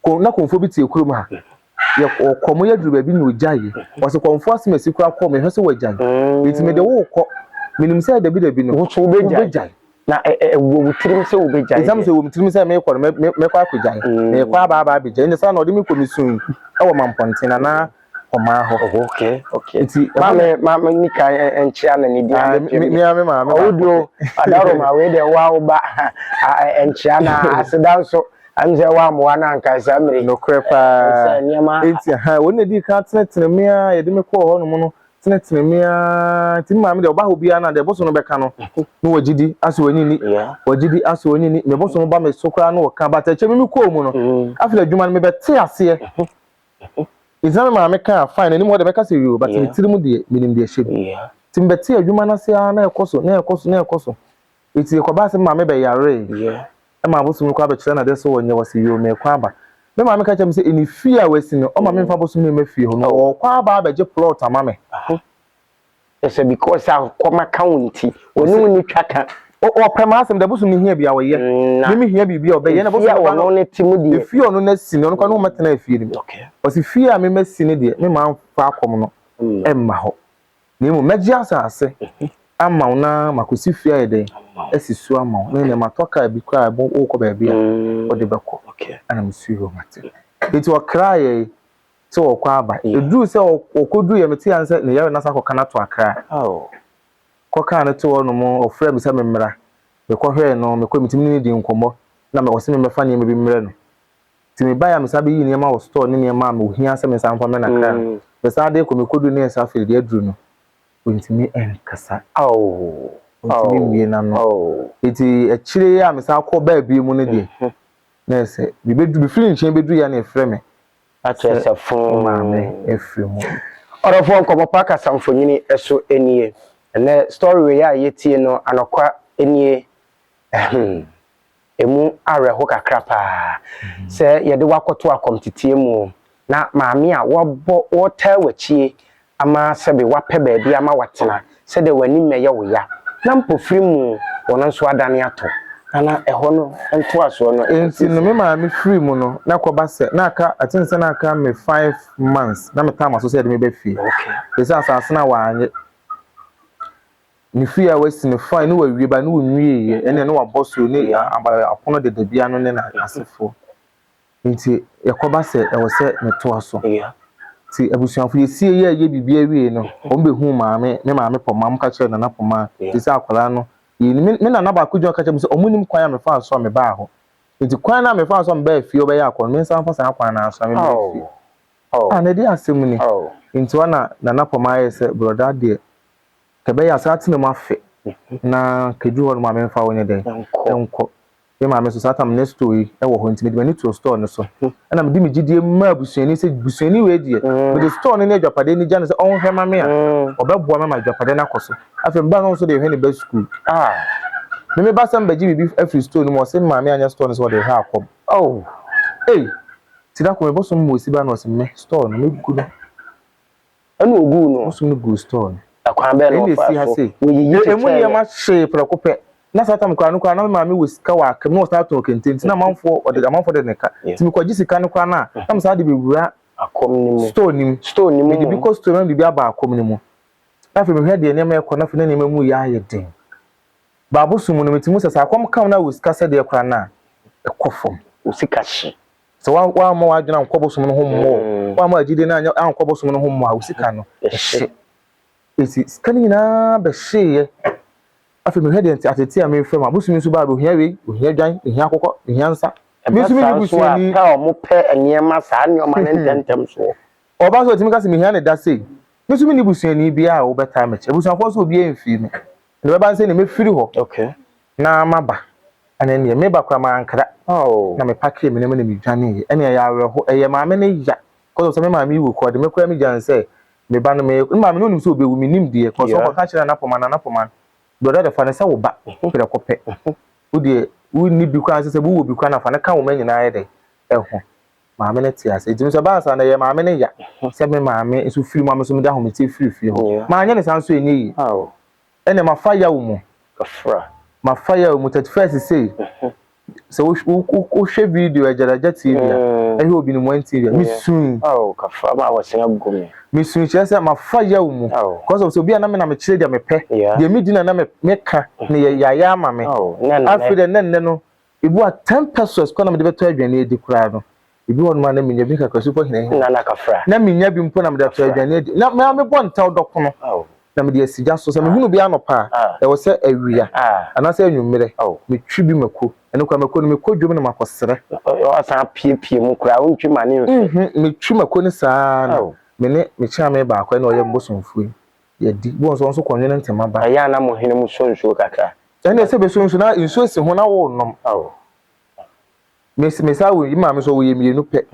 [SPEAKER 1] Ko na kɔmfoɔ bi te kurom ha. Yɛ ɔkɔ mo yɛduru baabi na ɔgyaeɛ. Ɔse kɔmfoɔ asemasi koraa kɔɔ mehwɛ sɛ wagyae. Nti mede wo rekɔ. Menim sɛ dabi dabi no
[SPEAKER 2] Wo nso wobɛgyae.
[SPEAKER 1] wobɛgyae.
[SPEAKER 2] Na ɛ ɛ ɛwɔ wo tirim sɛ wobɛgyae
[SPEAKER 1] Nti na
[SPEAKER 2] deɛ?
[SPEAKER 1] mesɛ ɛwɔ me tirim sɛ merekɔ no mɛ mɛkɔ akɔgyae. Merekɔ aba aba abɛgyae. Nti saa na ɔde me kɔ mesui wɔ Mampɔnten anaa Ɔmaa hɔ.
[SPEAKER 2] Oh, okay, okay.
[SPEAKER 1] Nti ɛhɔ
[SPEAKER 2] Maame, maame ni kan nkyea na ne din
[SPEAKER 1] Ah,
[SPEAKER 2] abɛpiem
[SPEAKER 1] me
[SPEAKER 2] deɛ.
[SPEAKER 1] me ara me maame baako
[SPEAKER 2] Ɔwoduo,
[SPEAKER 1] pɛ.
[SPEAKER 2] Adaroma, wei deɛ wo a wo ba nkyea na aseda nso. Ɛm sɛ woammoa no anka saa mmere yi.
[SPEAKER 1] Nokorɛ
[SPEAKER 2] Sɛ
[SPEAKER 1] paa.
[SPEAKER 2] nneɛma.
[SPEAKER 1] Enti aha, wɔn na edii kan tenetene me ara, yɛde me kɔɔ hɔnom no, tenetene me ara. Nti me maame deɛ ɔba hɔ biara no a, deɛ bosom no bɛka no, na wagye di, asɛ w'ani nni, wagye di, asɛ w'ani nni. Me bosom ba me so koraa na ɔka, but akyire me mekɔɔ mu no, afei adwuma no mebɛte aseɛ. Nti na me maame ka a, fine, n'anim hɔ deɛ mɛka sɛ yoo, but me tiri mu deɛ, menim deɛ ɛhyɛ mu. Nti mebɛtee adwuma no ase ara na ɛkɔ so, na ɛkɔ so, na ɛkɔ so. Nti ɛkɔbaa sɛ me maame bɛyaree. Ɛma abosom no koraa bɛkyerɛ no adeɛ sɛ ɔnyɛ, ɔse yoo merekɔ aba. Me maame ka kyerɛɛ me sɛ ɛne fie a wasi no, ɔma memfa abosom no mma fie hɔ no, ɔrekɔ aba abɛgye plot ama me.
[SPEAKER 2] Sɛ because akɔm aka wo nti, ɔne wo nni twaka.
[SPEAKER 1] Ɔpɛ m'asɛm, deɛ abosom no hia biara ɔyɛ. Me mehia biribi a ɔbɛyɛ.
[SPEAKER 2] Efie a ɔno ne te mu deɛ.
[SPEAKER 1] Efie a ɔno no asi no, ɔno koraa ne ɔmmɛtena efie no mu. Ɔse fie a me masi no deɛ, me mma mfa akɔm no mma hɔ. Na mmom mɛgye asase ama wo na makɔsi fie ayɛ dɛn asi so ama wo, na ɛnneɛ matɔ kaa bi koraa a wokɔ baabi a wode bɛkɔ. Ɛna mesui hɔ mate. Nti ɔkraa yɛn sɛ ɔrekɔ aba. Ɛduruu sɛ ɔkɔduruiɛ metee ane sɛ ne yare no asan akɔka no ato Accra. Kɔkaa no too hɔnom, ɔfrɛɛ me sɛ memmra. Mekɔhwɛɛ no, mekɔe metumi ne no dii nkɔmmɔ na ɔse memmɛfa nneɛma bi mmrɛ no. Nti mebaeɛ a mesan bɛyii nneɛma wɔ store ne nneɛma a mehia sɛ mensan mfa mmrɛ no Accra no. Mesan de rekɔ mekɔduru ne ɛsɛ afei deɛ aduru no ɔntumi nkasa. Ɔntumi mmue n'ano. Nti akyire yi a mesan kɔ baa bio mu no deɛ na ɛsɛ mebɛduru mefiri ne nkyɛn bɛduruiɛ a na ɛfrɛ me
[SPEAKER 2] Akyerɛ sɛ foo.
[SPEAKER 1] Wo maame afiri mu.
[SPEAKER 2] Ɔdɔfoɔ nkɔmmɔ pa kasamfonini so nie. Ɛnnɛ story wei a yɛtie no anɔkwa nie. Ahem. Ɛmu awerɛho kakra paa sɛ yɛde wo akɔto akɔmteteɛ mu na maame a wabɔ ɔretaa w'akyie ama sɛbe wapɛ baabi ama watena sɛdeɛ w'ani mmɛyɛ wo ya na mpofiri mu ɔno nso adane atɔ na na ɛhɔ no ntoasoɔ no
[SPEAKER 1] Nti no me maame firi mu no na ɛkɔba sɛ na aka I think sɛ na aka me five months na metaa m'aso sɛ yɛde me ba fie. Ɛsɛ asase no a wanyɛ. Ne fie a wasi no fine ne wawie ba ne wɔnwieɛ ɛne ne wabɔ so ne apono deda bia no ne n'asefoɔ nti yɛkɔba sɛ ɛwɔ sɛ metoa so nti abusuafo yɛsie yɛ yɛ biribi awie no wɔn bɛhu maame me maame pɔma wɔn ka kyerɛ nana pɔma nti sɛ akwadaa no yɛni me nana baako gyina ka kyerɛ me sɛ wɔn nim kwan a mefaa so a mebaa hɔ nti kwan no a mefaa so a mebaa fie wɔbɛyɛ akɔ no me nsa mfa saa kwan no ara so na mebaa fie ah na ɛde asɛm ni nti hɔ na nana pɔma ayɛ sɛ brɔda deɛ Kɛbɛyɛ a saa tena mu afe na kɛduru hɔ nom a memfa wo nyɛ dɛn nkɔ. Me maame nso saa tam ne store yi wɔ hɔ nti mede m'ani too store no so. Ɛna mede me gyidie maa busuani sɛ busuani wei deɛ mede store no ne agyapadeɛ no gya no sɛ ɔnhwɛ ma me a ɔbɛboa me ma agyapadeɛ no akɔ so. Afei meba no nso de hwɛ ne ba sukuu. Me meba sɛ mebɛgye biribi afiri store no mu ɔse me maame anyɛ store no sɛ ɔde hwɛ akɔm.
[SPEAKER 2] Oh!
[SPEAKER 1] Ei! Nti da koro mebɔsom ma ɔsi ba na ɔse me store no mɛgu no.
[SPEAKER 2] Ɛna oguu no.
[SPEAKER 1] Bosom no guu store no.
[SPEAKER 2] Ɛkwan bɛn na
[SPEAKER 1] Ɛna esi
[SPEAKER 2] ɔfaa
[SPEAKER 1] ha
[SPEAKER 2] so?
[SPEAKER 1] sei.
[SPEAKER 2] Wɔyiyi
[SPEAKER 1] Emu
[SPEAKER 2] kyekyɛɛ
[SPEAKER 1] nneɛma
[SPEAKER 2] yɛ.
[SPEAKER 1] hyee prɛko pɛ. Na saa tam koraa no koraa na me maame wɔ sika wɔ akam na ɔsan tɔn kente nti na amanfoɔ ɔde amanfoɔ de ne ka. Nti mekɔgye sika no koraa no a na mesan de bɛwura
[SPEAKER 2] Akɔm no mu.
[SPEAKER 1] store no mu.
[SPEAKER 2] Store no mu
[SPEAKER 1] Mede bi
[SPEAKER 2] mmom.
[SPEAKER 1] kɔ store no na mede bi aba akɔm no mu. Na afei mehwɛ deɛ nneɛma ɛkɔ na afei na nneɛma mu reyɛ ayɛ den. Ba abosom mu no metumi hu sɛ sɛ akɔm ka wo na wɔ sika sɛdeɛ koraa no a ɛkɔ fam.
[SPEAKER 2] Wo sika hye.
[SPEAKER 1] Sɛ woamma w'adwene ankɔ bosom no ho mmɔ, woamma w'agyidie no anyɛ ankɔ bosom no ho mmɔ a, wo sika no, ɛhye. Enti sika no nyinaa bɛhyeeɛ. Afei mehwɛ deɛ nti ateetee a merefrɛ mu a, bosom yi nso baa bɛ, ohia wei, ohia dwan, mehia akokɔ, mehia nsa. Me
[SPEAKER 2] Ɛba
[SPEAKER 1] nso menni
[SPEAKER 2] saa nso a,
[SPEAKER 1] busuani.
[SPEAKER 2] pɛ a wɔpɛ nneɛma, saa nneɛma no ntɛmntɛm soɔ.
[SPEAKER 1] Ɔba nso ɔtumi ka sɛ mehia no da sei. Me nso menni busuani biara a wobɛtaa m'akyi. Abusuafoɔ nso obiara mfii me. Deɛ ɛbɛba ne sɛ ɛnneɛ mɛfiri hɔ na maba. Ɛnna ɛnneɛ meba koraa mankra. Na mepakee me nneɛma na medwaneeɛ. Ɛnna ɛyɛ awerɛho. Ɛyɛ maame no ya. Because of sɛ me maame yi wu koraa, ɔde me koraa megya no sɛ me ba no me maame no nim sɛ ɔbɛwu, mennim deɛ. Because ɔkɔka kyerɛɛ Nana Poma, Nana Poma Brɔda de fa no sɛ wo ba prɛko pɛ. Wo deɛ wonni bi koraa sɛ sɛ wowɔ bi koraa na fa no ka wo mma nyinaa yɛ dɛn ɛho. Maame no te ase. Nti nso ɛbaa saa no ɛyɛ maame no ya sɛ me maame nso firi mu a me nso mede ahometeɛ firi fie hɔ. Manyɛ no saa nso ɛnyɛ yie. Ɛnna mafa yaw mu. Mafa yaw mu. 31st sei sɛ wohwɛ video Agyaragya TV a, mm. ɛhwɛ obi no mu TV a, mesui.
[SPEAKER 2] Oh, kafra ma wɔsen agu me.
[SPEAKER 1] Mesui kyerɛ sɛ mafa yaw mu. Because of sɛ obi a na me na mekyerɛ deɛ mepɛ, deɛ medi na na meka na yɛ yɛayɛ ama me. Afei deɛ nnɛ nnɛ no, ebi wa 10 pesos kɔ na mede bɛtɔ aduane adi koraa no. Ebi hɔ nom a na menya bi kakra super hene.
[SPEAKER 2] Na na kafra.
[SPEAKER 1] Na menya bi mpo na mede atɔ aduane adi. Na me mebɔ ntaw dɔkono. Na mede asi gya so. Sɛ mehunu bi anɔpa a, ɛwɔ sɛ awia anaasɛ anwummerɛ metwi bi mako. Ɛno koraa mako no mekɔ dwom na makɔsrɛ.
[SPEAKER 2] Ɔsan apiepie mu koraa wontwi ma ne mfe.
[SPEAKER 1] Mhm, metwi mako no saa na me ne me kyeame baako ɛna ɔyɛ mbosomfoɔ yi yɛdi. Bi wɔ nso ɔno nso kɔnwene ntema ba.
[SPEAKER 2] Ɛyɛ a na mo hene mu sɔ nsuo kakra.
[SPEAKER 1] Ɛnna sɛ bɛsɔ nsuo na nsuo si ho na worenom. Me me saa wɔ yi maame nso wɔyɛ mmienu pɛ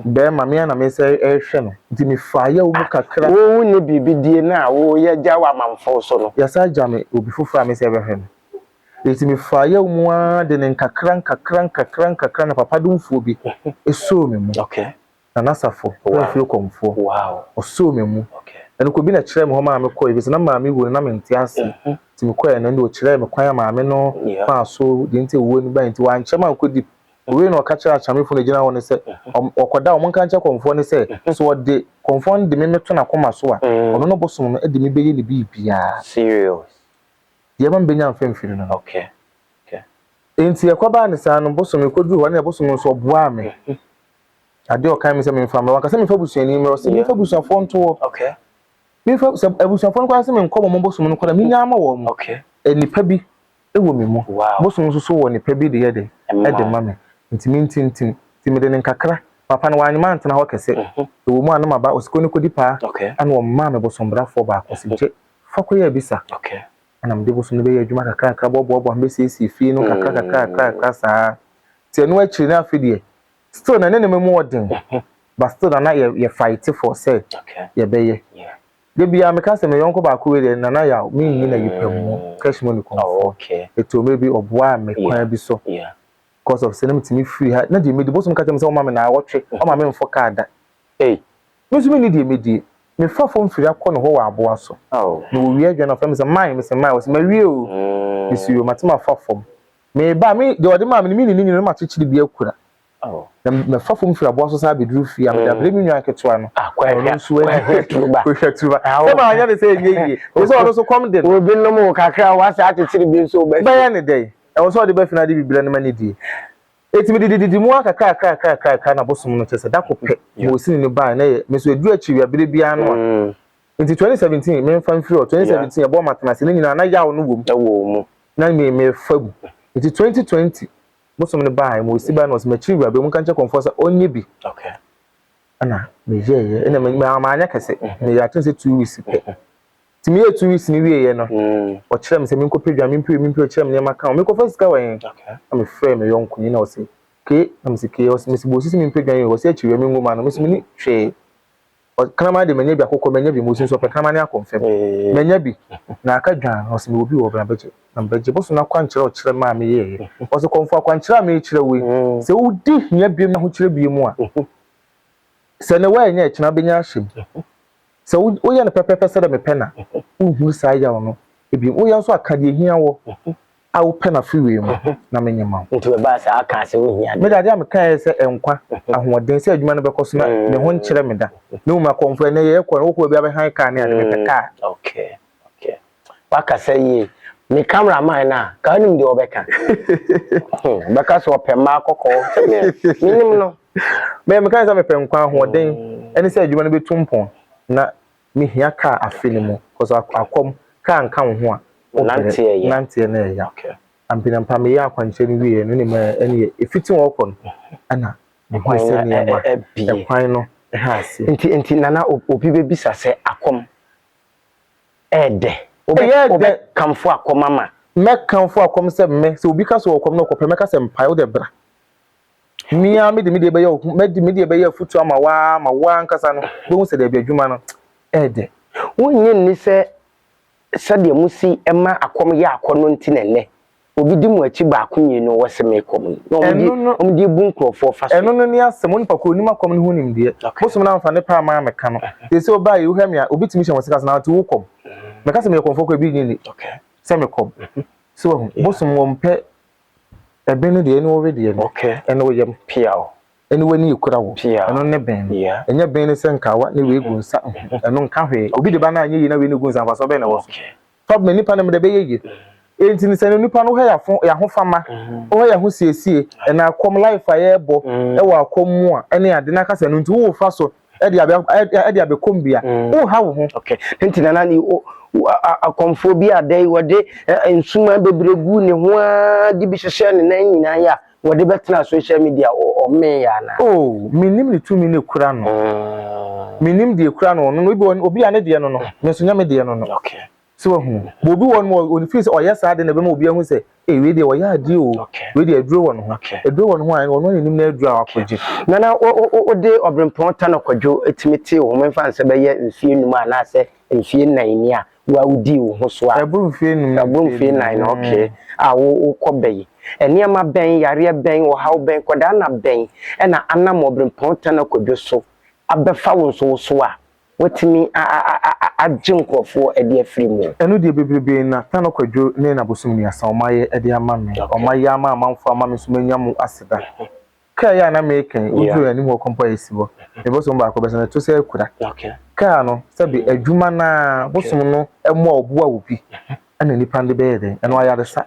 [SPEAKER 1] bɛrima me ara na me sɛ ɛrehwɛ no nti me fa yaw mu kakra.
[SPEAKER 2] Wo wo ne biribi die no a wo yɛ gya wɔ amanfoɔ so no.
[SPEAKER 1] Yasa gya me obi foforɔ a me sɛ ɛbɛhwɛ no nti me fa yaw mu ara de ne nkakra nkakra nkakra nkakra na papa domfoɔ bi soo me mu.
[SPEAKER 2] Okay.
[SPEAKER 1] Nana Safo, na ɔfiri Kɔmfoɔ.
[SPEAKER 2] Wow.
[SPEAKER 1] Ɔsoo me mu.
[SPEAKER 2] Okay.
[SPEAKER 1] Ɛno kɔ bi na kyerɛɛ me hɔ maa me kɔɛ, efisɛ na maame wu no na mente ase. Nti me kɔɛ no, ɛnde ɔkyerɛɛ me kwan a maame no faa so, deɛ nti a owuo no bae nti wankyerɛ me ankɔ deep. Ɔwiei no ɔka kyerɛɛ Akyamefo no a ɛgyina hɔ no sɛ, ɔkɔda a wɔnka nkyerɛ Kɔmfoɔ no sɛ, sɛ ɔde Kɔmfoɔ no de me meto n'akoma so a, ɔno no bosom no de me bɛyɛ ne biribiara.
[SPEAKER 2] Serious.
[SPEAKER 1] Deɛ ɛma mebɛnya mfɛmfiri no no.
[SPEAKER 2] Okay. Okay.
[SPEAKER 1] Enti ɛkɔbaa no saa no, bosom, mekɔduruu hɔ no, na bosom no nso ɔboaa me. Adeɛ a ɔkae me sɛ memfa mmrɛ, wanka sɛ memfa busuani mmrɛ, ɔse memfa abusuafoɔ nto hɔ.
[SPEAKER 2] Okay.
[SPEAKER 1] Memfa, sɛ abusuafoɔ no koraa sɛ menkɔ wɔn bosom no koraa, menya ama wɔn.
[SPEAKER 2] Okay.
[SPEAKER 1] Nnipa bi wɔ me mu.
[SPEAKER 2] Wow.
[SPEAKER 1] Bosom nso so wɔ nnipa bi de yɛ de, ɛde ma me. Nti mentintim. Nti mede no nkakra. Papa no wanyɛ mantena hɔ kɛse. Ɛwɔ mu a na maba, ɔse kɔ ne kɔdi paa.
[SPEAKER 2] Okay.
[SPEAKER 1] Ɛna ɔmaa me bosombrafoɔ baako, ɔse gye, fa kɔyɛ abisa.
[SPEAKER 2] Okay.
[SPEAKER 1] Ɛna mede bosom no bɛyɛ adwuma kakra kakra, boaboaboa ho bɛsiesie fie no kakra kakra kakra kakra saa. Nti ɛno akyiri no afei deɛ, still na ne nneɛma mu ɔden but still na na yɛ yɛ fight for sɛ yɛbɛyɛ de bia meka sɛ me yɔnko baako wei deɛ nana yaw menyi na yipa mu mm. cash money kɔnfoɔ
[SPEAKER 2] oh,
[SPEAKER 1] ɛtɔ mmerɛ bi ɔboaa me kwan bi so because of sɛ na metumi firi ha na deɛ medi bosom ka kyerɛ me sɛ ɔma me naawɔtwe ɔma me mfɔ kaa da
[SPEAKER 2] Ei
[SPEAKER 1] me nso menni deɛ medie mefa fam firi akɔ ne hɔ wɔ aboa so na wɔwie adwa no ɔfrɛ me sɛ man mesɛ man ɔsɛ mawie o mm. mesi o mate mafa fam Mereba a, me, deɛ ɔde maa me no, menni ne nyina na makyekyere bi akura. Na mɛfa fam firi aboa so san abɛduru fie a, mede abrɛ me nua ketewa no.
[SPEAKER 2] Ah,
[SPEAKER 1] na ɔno nso adi. Kɔhwɛ turuba. Sɛ maanyɛ ne sɛ ɛnyɛ yie. Ɛsɛ sɛ ɔno nso kɔm de no.
[SPEAKER 2] Obi nom wo kakra a, wasa akyekyere bi nso wobɛfi.
[SPEAKER 1] Bɛyɛ ne dɛn? Ɛwɔ sɛ ɔde bɛfi na ade bibire no ma ne die. Enti mede dididi mu ara kakra kakra kakra kakra na bosom no kyerɛ sɛ da ko pɛ ma osini no bae na ɛyɛ me nso ɛduru akyiri aberɛ biara no a. Nti 2017 memfa mfiri hɔ 2017 yɛbɔɔ matenase ne nyinaa na yaw no wɔ mu.
[SPEAKER 2] Ɛwɔ mu.
[SPEAKER 1] Na me mefa mu. Nti 2020 bosom no bae ma osi bae na ɔsɛ m'akyiri wura bɛ mu nka nkyɛ kɔmfoɔ sɛ ɔnyɛ bi.
[SPEAKER 2] Okay.
[SPEAKER 1] Ɛna meyɛeɛ ɛna me maanyɛ kɛse meyɛ aten sɛ 2 weeks pɛ. Nti meyɛɛ 2 weeks no wieeɛ no ɔkyerɛ me sɛ menkɔpɛ dwa mempɛ mempɛ ɔkyerɛ me nneɛma ka ho mekɔfa sika wɔ he na mefrɛɛ me yɔnko yi na ɔse kee na mese kee ɔse mese bɔ osisi mempɛ dwan yi ɔse akyiri wura mengu ma no mese meni hwee Kraman de manya bi, akokɔ manya bi, mosi nso ɔpɛ kraman ne akɔmfɛm. Manya bi, na aka dwan, na ɔse mewɔ bi wɔ hɔ, bra bɛgye. Na mebɛgye. Bosom no akwankyerɛ a ɔkyerɛ maa meyɛeɛ. Ɔse kɔmfo akwankyerɛ a merekyerɛ wo yi, sɛ wodi hia biom na ahokyerɛ biom a, sɛ nnɛ woannya a ɛkyena wobɛnya ahyɛ mu. Sɛ woyɛ no pɛpɛɛpɛ sɛdeɛ mepɛ no a, wonhunu saa yaw no biom. Woyɛ nso a, ka deɛ ɛhia woɔ. a wopɛ no afe wei mu na menyɛ ma wo.
[SPEAKER 2] Nti ɛbaa saa kaa sɛ wohia
[SPEAKER 1] deɛ. Me de adeɛ a mekaeɛ sɛ nkwa, ahoɔden, sɛ adwuma no bɛkɔ so na me ho nkyerɛ me da. Na mmom akɔmfo ɛnnɛ yɛkɔ no wokɔ baabi a bɛhan kaa ne ade, mepɛ kaa.
[SPEAKER 2] Okay, okay. Wakasa yie. Me camera man no a, ka wonim deɛ ɔbɛka? Ɔbɛka sɛ ɔpɛ mmaa kɔkɔɔ. Sɛ me, menim no.
[SPEAKER 1] Me, mekae sɛ mepɛ nkwa, ahoɔden, ɛne sɛ adwuma no bɛtu mpɔn na mehia kaa afe no mu cause akɔm kaa nka wo ho a wobrɛ nanteɛ na ɛya ampinampa meyɛ akwankyerɛ no wieɛ no ne ma ɛneɛ ɛfiti hɔ kɔ no ɛna mehu sɛ nneɛma ɛkwan no ɛha aseɛ.
[SPEAKER 2] Nti nti Nana obi bɛbisa sɛ akɔm ɛɛdɛ wobɛ kamfo akɔm ama.
[SPEAKER 1] Mɛkamfo akɔm sɛ me sɛ obi ka sɛ ɔkɔm na ɔkɔpɛ mɛka sɛ mpae wode bra. Me ara mede me deɛ bɛyɛ wo mɛde me deɛ bɛyɛ afutuo ama wo ara ma wo ankasa no wobɛhu sɛ daabi adwuma no ɛyɛ dɛ.
[SPEAKER 2] Wonnye nni sɛ Sɛdeɛ mosi ma akɔm yɛ akɔnnɔ nti na ɛnnɛ obi di mo akyi baako mmienu wɔse mekɔm yi na wɔde
[SPEAKER 1] Ɛno no
[SPEAKER 2] wɔde bu nkurɔfoɔ fa so
[SPEAKER 1] ɛno
[SPEAKER 2] yi.
[SPEAKER 1] no ne asɛm onipa ko onim akɔm no ho nimdeɛ
[SPEAKER 2] Okay.
[SPEAKER 1] bosom no amfa ne pɛ ama amɛka no seesei ɔbaa yi wohwɛ me a obi tumi hyɛ wɔn sika so na ɔte wo kɔm mɛka sɛ meyɛ kɔmfoɔ kɔ ebi nye ni
[SPEAKER 2] Okay.
[SPEAKER 1] sɛ mekɔm so wahu
[SPEAKER 2] Yeah.
[SPEAKER 1] bosom wɔn pɛ ɛbɛn no deɛ ɛne wɔwe deɛ no
[SPEAKER 2] Okay.
[SPEAKER 1] ɛne wɔyam
[SPEAKER 2] Piaw.
[SPEAKER 1] ɛne w'ani ekura wo
[SPEAKER 2] Piaw.
[SPEAKER 1] ɛno ne bɛn no
[SPEAKER 2] Yeah.
[SPEAKER 1] ɛnyɛ bɛn ne sɛ nkawa ne wei gu nsa ɛno nka hwee obi de ba no anyɛ yie na wei ne gu nsa mfasoɔ bɛn na ɛwɔ so
[SPEAKER 2] Okay.
[SPEAKER 1] Problem nipa no mede bɛyɛ yie. Enti no sɛ nipa no wohwɛ yɛafo yɛahofama, wohwɛ yɛn ho siesie, ɛna akɔm life a yɛrebɔ ɛwɔ akɔm mu a ɛne ade na kasa no nti wofa so ɛde abɛ ɛde abɛkɔm bi a wonha wo ho.
[SPEAKER 2] Okay. Nti nana ni o akɔmfoɔ bi a dɛ wɔde nsuma bebree gu ne ho ara de bi hyehyɛ ne nan nyinaa yɛ a wɔde bɛtena social media ɔmee yɛ anaa?
[SPEAKER 1] Oh, menim ne tumi no ekura no. Menim deɛ ekura no ɔno no obi obi a ne deɛ no no, me nso nyɛ me deɛ no no.
[SPEAKER 2] Okay.
[SPEAKER 1] So wahu. But obi wɔ no ɔno feel sɛ ɔyɛ saa de na ɛbɛma obi ahu sɛ ee wei deɛ ɔyɛ adeɛ o.
[SPEAKER 2] Okay.
[SPEAKER 1] Wei deɛ aduro wɔ ne ho.
[SPEAKER 2] Okay.
[SPEAKER 1] Aduro wɔ ne ho a ɔno na nim n'aduro a wakɔgye.
[SPEAKER 2] Nana wode ɔbrempɔn Tano Kwadwo tumi tee wo ho memfa nsɛ bɛyɛ mfie num anaasɛ mfie nnan ni a wo a wodii wo ho so a.
[SPEAKER 1] Ɛboro mfie num.
[SPEAKER 2] Ɛboro mfie nnan no okay a wo wokɔ bɛ yi. Nneɛma bɛn, yareɛ bɛn, ɔhaw bɛn, kɔdaa nna bɛn ɛna anam ɔbrempɔn Tano Kwadwo so abɛfa wo nso wo so a Watumi agye nkurɔfoɔ de afiri mu.
[SPEAKER 1] Ɛno deɛ bebrebee na Tano Kwadwo ne N'abosom-Nuasa wɔn ayɛ de ama me. Wɔn ayɛ ama amanfoɔ ama me nso manya mu aseda. Kaa yi a na mereka yi, woduru anim hɔ kɔ mpo a ɛsi hɔ. Me bosom baako bɛsa no, ɛto sɛ akura. Kaa no, sɛbe adwuma no ara, bosom no mmoa a ɔboa obi ɛna nipa no de bɛyɛ dɛn? Ɛno ayaresa.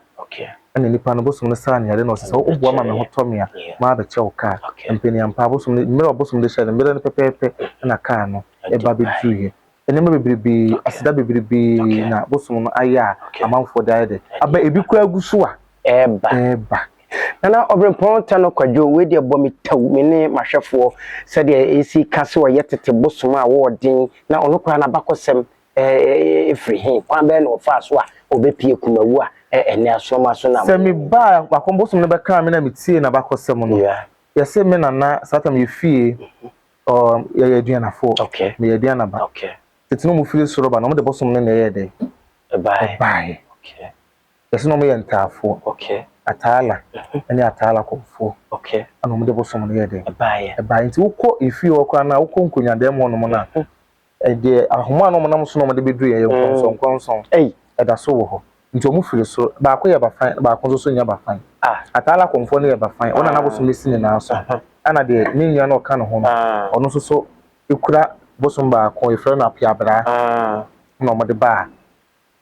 [SPEAKER 1] Ɛna nipa no, bosom no saa no yare na ɔse sɛ woboa ma me ho tɔ me a, mabɛkyɛ wo kaa. Mpaniampa, bosom no, mmerɛ a ɔbosom no de hyɛɛ no, mmerɛ no pɛpɛɛpɛ ɛna kaa no ɛba bɛduruiɛ. Nneɛma bebrebee, aseda bebrebee na bosom no ayɛ a amanfoɔ de ayɛ dɛn? Aba, ebi koraa gu so a
[SPEAKER 2] ɛreba.
[SPEAKER 1] Ɛreba.
[SPEAKER 2] Nana Ɔberempɔn Tano Kwadwo, wei deɛ bɔ me tɛw, me ne m'ahwɛfoɔ, sɛdeɛ ɛsi ka sɛ ɔyɛ tete bosom a ɔwɔ den, na ɔno koraa n'abakɔsɛm firi he? Kwan bɛn na ɔfaa so a ɔbɛpie Kumawu a ɛnnɛ asorɔma so nam?
[SPEAKER 1] Sɛ mebaa Akɔm bosom no bɛkaa me na metiee n'abakɔsɛm no, yɛse me nana saa tam yɛfie yɛyɛ Aduanafoɔ, meyɛ Aduana ba. Tete no wɔfiri soro ba no, wɔde bosom no na ɛyɛɛ dɛn? Ɛbaeɛ. Yɛse na wɔyɛ Ntaafoɔ, Ataala ne Ataala kɔmfoɔ ɛna wɔde bosom no yɛɛ dɛn? Ɛbaeɛ. Nti wokɔ efie hɔ koraa no a, wokɔ nkonnwadan mu hɔnom no a, Ɛdeɛ ahoma a na wɔnam so na wɔde bɛduru yɛn yɛ nkɔnsɔnkɔnsɔn. Ɛda so wɔ hɔ. Nti wɔn firi soro. Baako yɛ bafan, na baako nso so nyɛ bafan. Ataala kɔmfoɔ no yɛ bafan. Ɔno na n'abosom no si ne nan so. Ɛna deɛ ne nua no a ɔka ne ho no, ɔno nso so kura bosom baako, yɛfrɛ no apeabraa, ɛna wɔde baa.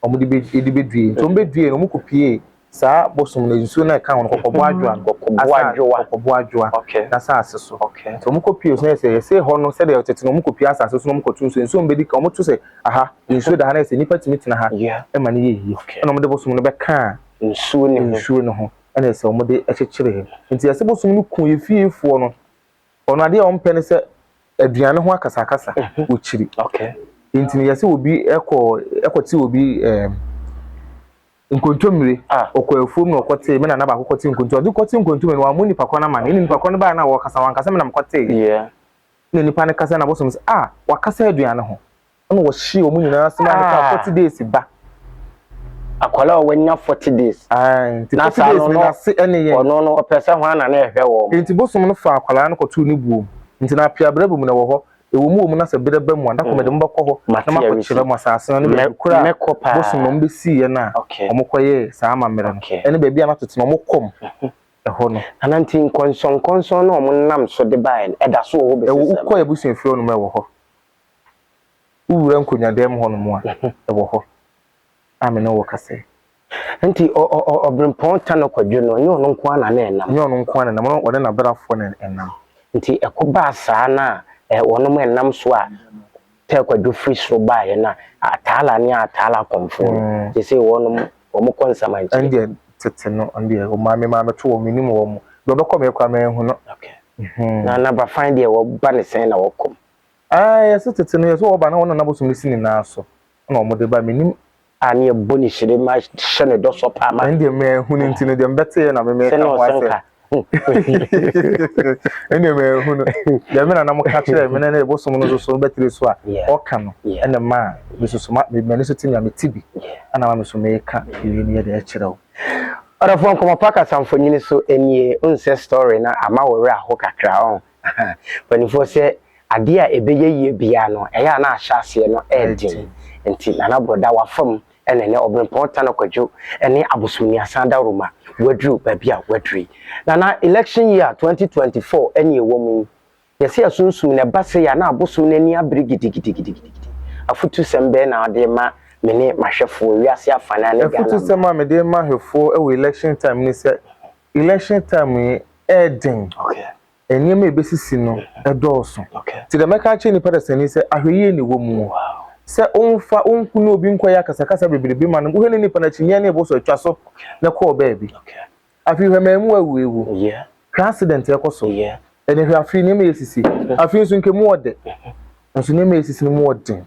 [SPEAKER 1] wɔde bɛ de bɛdue. Nti wɔn bɛdue no, wɔn kɔpie saa bosom no nsuo no a ɛka ho no, kɔkɔbɔ adwoa no.
[SPEAKER 2] Kɔkɔbɔ adwoa.
[SPEAKER 1] Kɔkɔbɔ adwoa.
[SPEAKER 2] Okay.
[SPEAKER 1] N'asaase so.
[SPEAKER 2] Okay.
[SPEAKER 1] Nti wɔn kɔpie so na yɛ sɛ yɛsɛ hɔ no sɛdeɛ tete no wɔn kɔpie asaase so na wɔn kɔto nsuo. Nsuo wɔn bɛdi kan wɔn to sɛ aha nsuo da ha na yɛ sɛ nipa tumi tena ha.
[SPEAKER 2] Yeah.
[SPEAKER 1] Ɛma no yɛ yie.
[SPEAKER 2] Okay.
[SPEAKER 1] Ɛna wɔn de bosom no bɛkaa
[SPEAKER 2] nsuo ne ho.
[SPEAKER 1] Nsuo no ho ɛna yɛ sɛ wɔn de kyekyere. Nti yɛsɛ bosom no ku yɛ fiefoɔ no. Ɔno adeɛ a ɔmpɛ ne sɛ aduane ho akasakasa ɔkyiri. Nti no yɛsɛ obi ɛkɔ ɛkɔte obi ɛɛm nkontommire. Ɔkɔ afuom na ɔkɔte me nana baako kɔte nkontommire. Ɔde kɔte nkontommire no wammu nipa korɔ no amane. Ɛna nipa korɔ no baeɛ no a wɔkasa wankasa me na mekɔteeɛ. Na nipa no kasa na bosom sɛ ah wakasa aduane ho. Ɛna wɔhyee wɔn nyinaa ase maa no kaa 40 days ba.
[SPEAKER 2] Akwadaa a wanya 40 days.
[SPEAKER 1] Ae, nti
[SPEAKER 2] Na
[SPEAKER 1] 40
[SPEAKER 2] saa
[SPEAKER 1] days
[SPEAKER 2] no
[SPEAKER 1] no
[SPEAKER 2] no
[SPEAKER 1] n'ase ɛne yɛn.
[SPEAKER 2] ɔno no ɔpɛ sɛ hwan na na ɛhwɛ wɔn.
[SPEAKER 1] Nti bosom no faa akwadaa no kɔtoo ne buo mu. Nti na apea berɛ ba mu na ɛwɔ hɔ. Ɛwɔ mu wɔ mu na sɛ berɛ ba mu a, da koro mede mo bɛkɔ hɔ
[SPEAKER 2] Mate
[SPEAKER 1] na makɔkyerɛ
[SPEAKER 2] awisi.
[SPEAKER 1] mo asase no ne
[SPEAKER 2] Mɛ
[SPEAKER 1] baabi korɔ a
[SPEAKER 2] mɛkɔ paa.
[SPEAKER 1] bosom no wɔbɛsiiɛ no a
[SPEAKER 2] Okay.
[SPEAKER 1] wɔkɔyɛɛ saa amammerɛ no
[SPEAKER 2] Okay.
[SPEAKER 1] ɛne baabi a na tete no wɔkɔm ɛhɔ no.
[SPEAKER 2] Nana nti nkɔnsɔnkɔnsɔn no a wɔnam so de baeɛ no ɛda so wɔ hɔ bɛsi
[SPEAKER 1] Ɛwɔ
[SPEAKER 2] sɛn?
[SPEAKER 1] wokɔ yɛn abusuafie hɔ nom a ɛwɔ hɔ. Wowura nkonnwadan mu hɔnom a, ɛwɔ hɔ a me ne wo rekasa yi.
[SPEAKER 2] Nti Ɔberempɔn Tano Kwadwo no, ɛnyɛ ɔno nko ara na na ɛnam?
[SPEAKER 1] Ɛnyɛ ɔno nko ara na ɛnam, ɔne n'abrafoɔ na ɛnam.
[SPEAKER 2] Nti ɛkɔbaa saa no a, wɔnom ɛnam so a Tɛ Kwadwo firi soro baeɛ no a, Ataala ne Ataala akɔmfoɔ no, seesei wɔnom, wɔkɔ nsamankyire.
[SPEAKER 1] Ɛndeɛ tete no, ɛndeɛ wɔn maame maame to wɔn, mennim wɔn. Deɛ ɔbɛkɔ me koraa manhu no.
[SPEAKER 2] Okay. Na na Bafan deɛ wɔba ne sɛn na wɔkɔ mu?
[SPEAKER 1] Ae, yɛse tete no, yɛse wɔba na wɔn nana bosom no si ne nan so na wɔde ba, mennim.
[SPEAKER 2] A ne yɛbɔ ne hyire ma hyɛ no dɔsɔ paa ma.
[SPEAKER 1] Ɛndeɛ manhunu nti no, deɛ mebɛteeɛ na me meka
[SPEAKER 2] Sɛnea
[SPEAKER 1] ho
[SPEAKER 2] ɔsɛ
[SPEAKER 1] asɛm.
[SPEAKER 2] nka.
[SPEAKER 1] Ɛnna mahu no. Deɛ me nana mo ka kyerɛ me ne ne bosom no nso so bɛtiri so a ɔka no ɛna ma me soso ma m'ani so te nea mete bi ɛna ma me so meka ewie no yɛ deɛ ɛkyerɛ wo.
[SPEAKER 2] Ɔdɔfoɔ nkɔmmɔ pa kasamfonyini so nie, wohu sɛ story no ama wo werɛ aho kakra ɔho, mpaninfoɔ sɛ adeɛ a ɛbɛyɛ yie biara no ɛyɛ a na ahyɛ aseɛ no ɛɛden, nti Nana Borɔda wafam ɛna ɛnɛ Ɔberempɔn Tano Kwadwo ne Abosomnuasan Dawuruma waduru baabi a waduru yi. Nana election year 2024 ɛne ɛwɔ mu yi, Yɛse asunsum no ɛba sei a na abosom no ani abere gidigidigidigidi. Afutusɛm bɛn na wode rema me ne m'ahwɛfoɔ wiase afanaa ne Ghana
[SPEAKER 1] Afutusɛm
[SPEAKER 2] man?
[SPEAKER 1] a mede rema ahwɛfoɔ wɔ election time ne sɛ, election time yi ɛɛden, nneɛma a ɛbɛsisi no ɛdɔɔso. Nti deɛ mɛka akyerɛ nnipa dasani sɛ ahwɛyie na ɛwɔ mu. Sɛ womfa wo ne obi nkɔyɛ akasakasa bebrebe ma no, wohwɛ ne nipa no akyinnyeɛ ne ɛbo so atwa so na kɔɔ baabi. Afei hwɛ mmaamua awuawu. Hwɛ accident ɛkɔ so. Ɛnɛ hwɛ afei nneɛma esisi. Afei nso nka mu ɔdɛ. Nso nneɛma esisi no mu ɔden.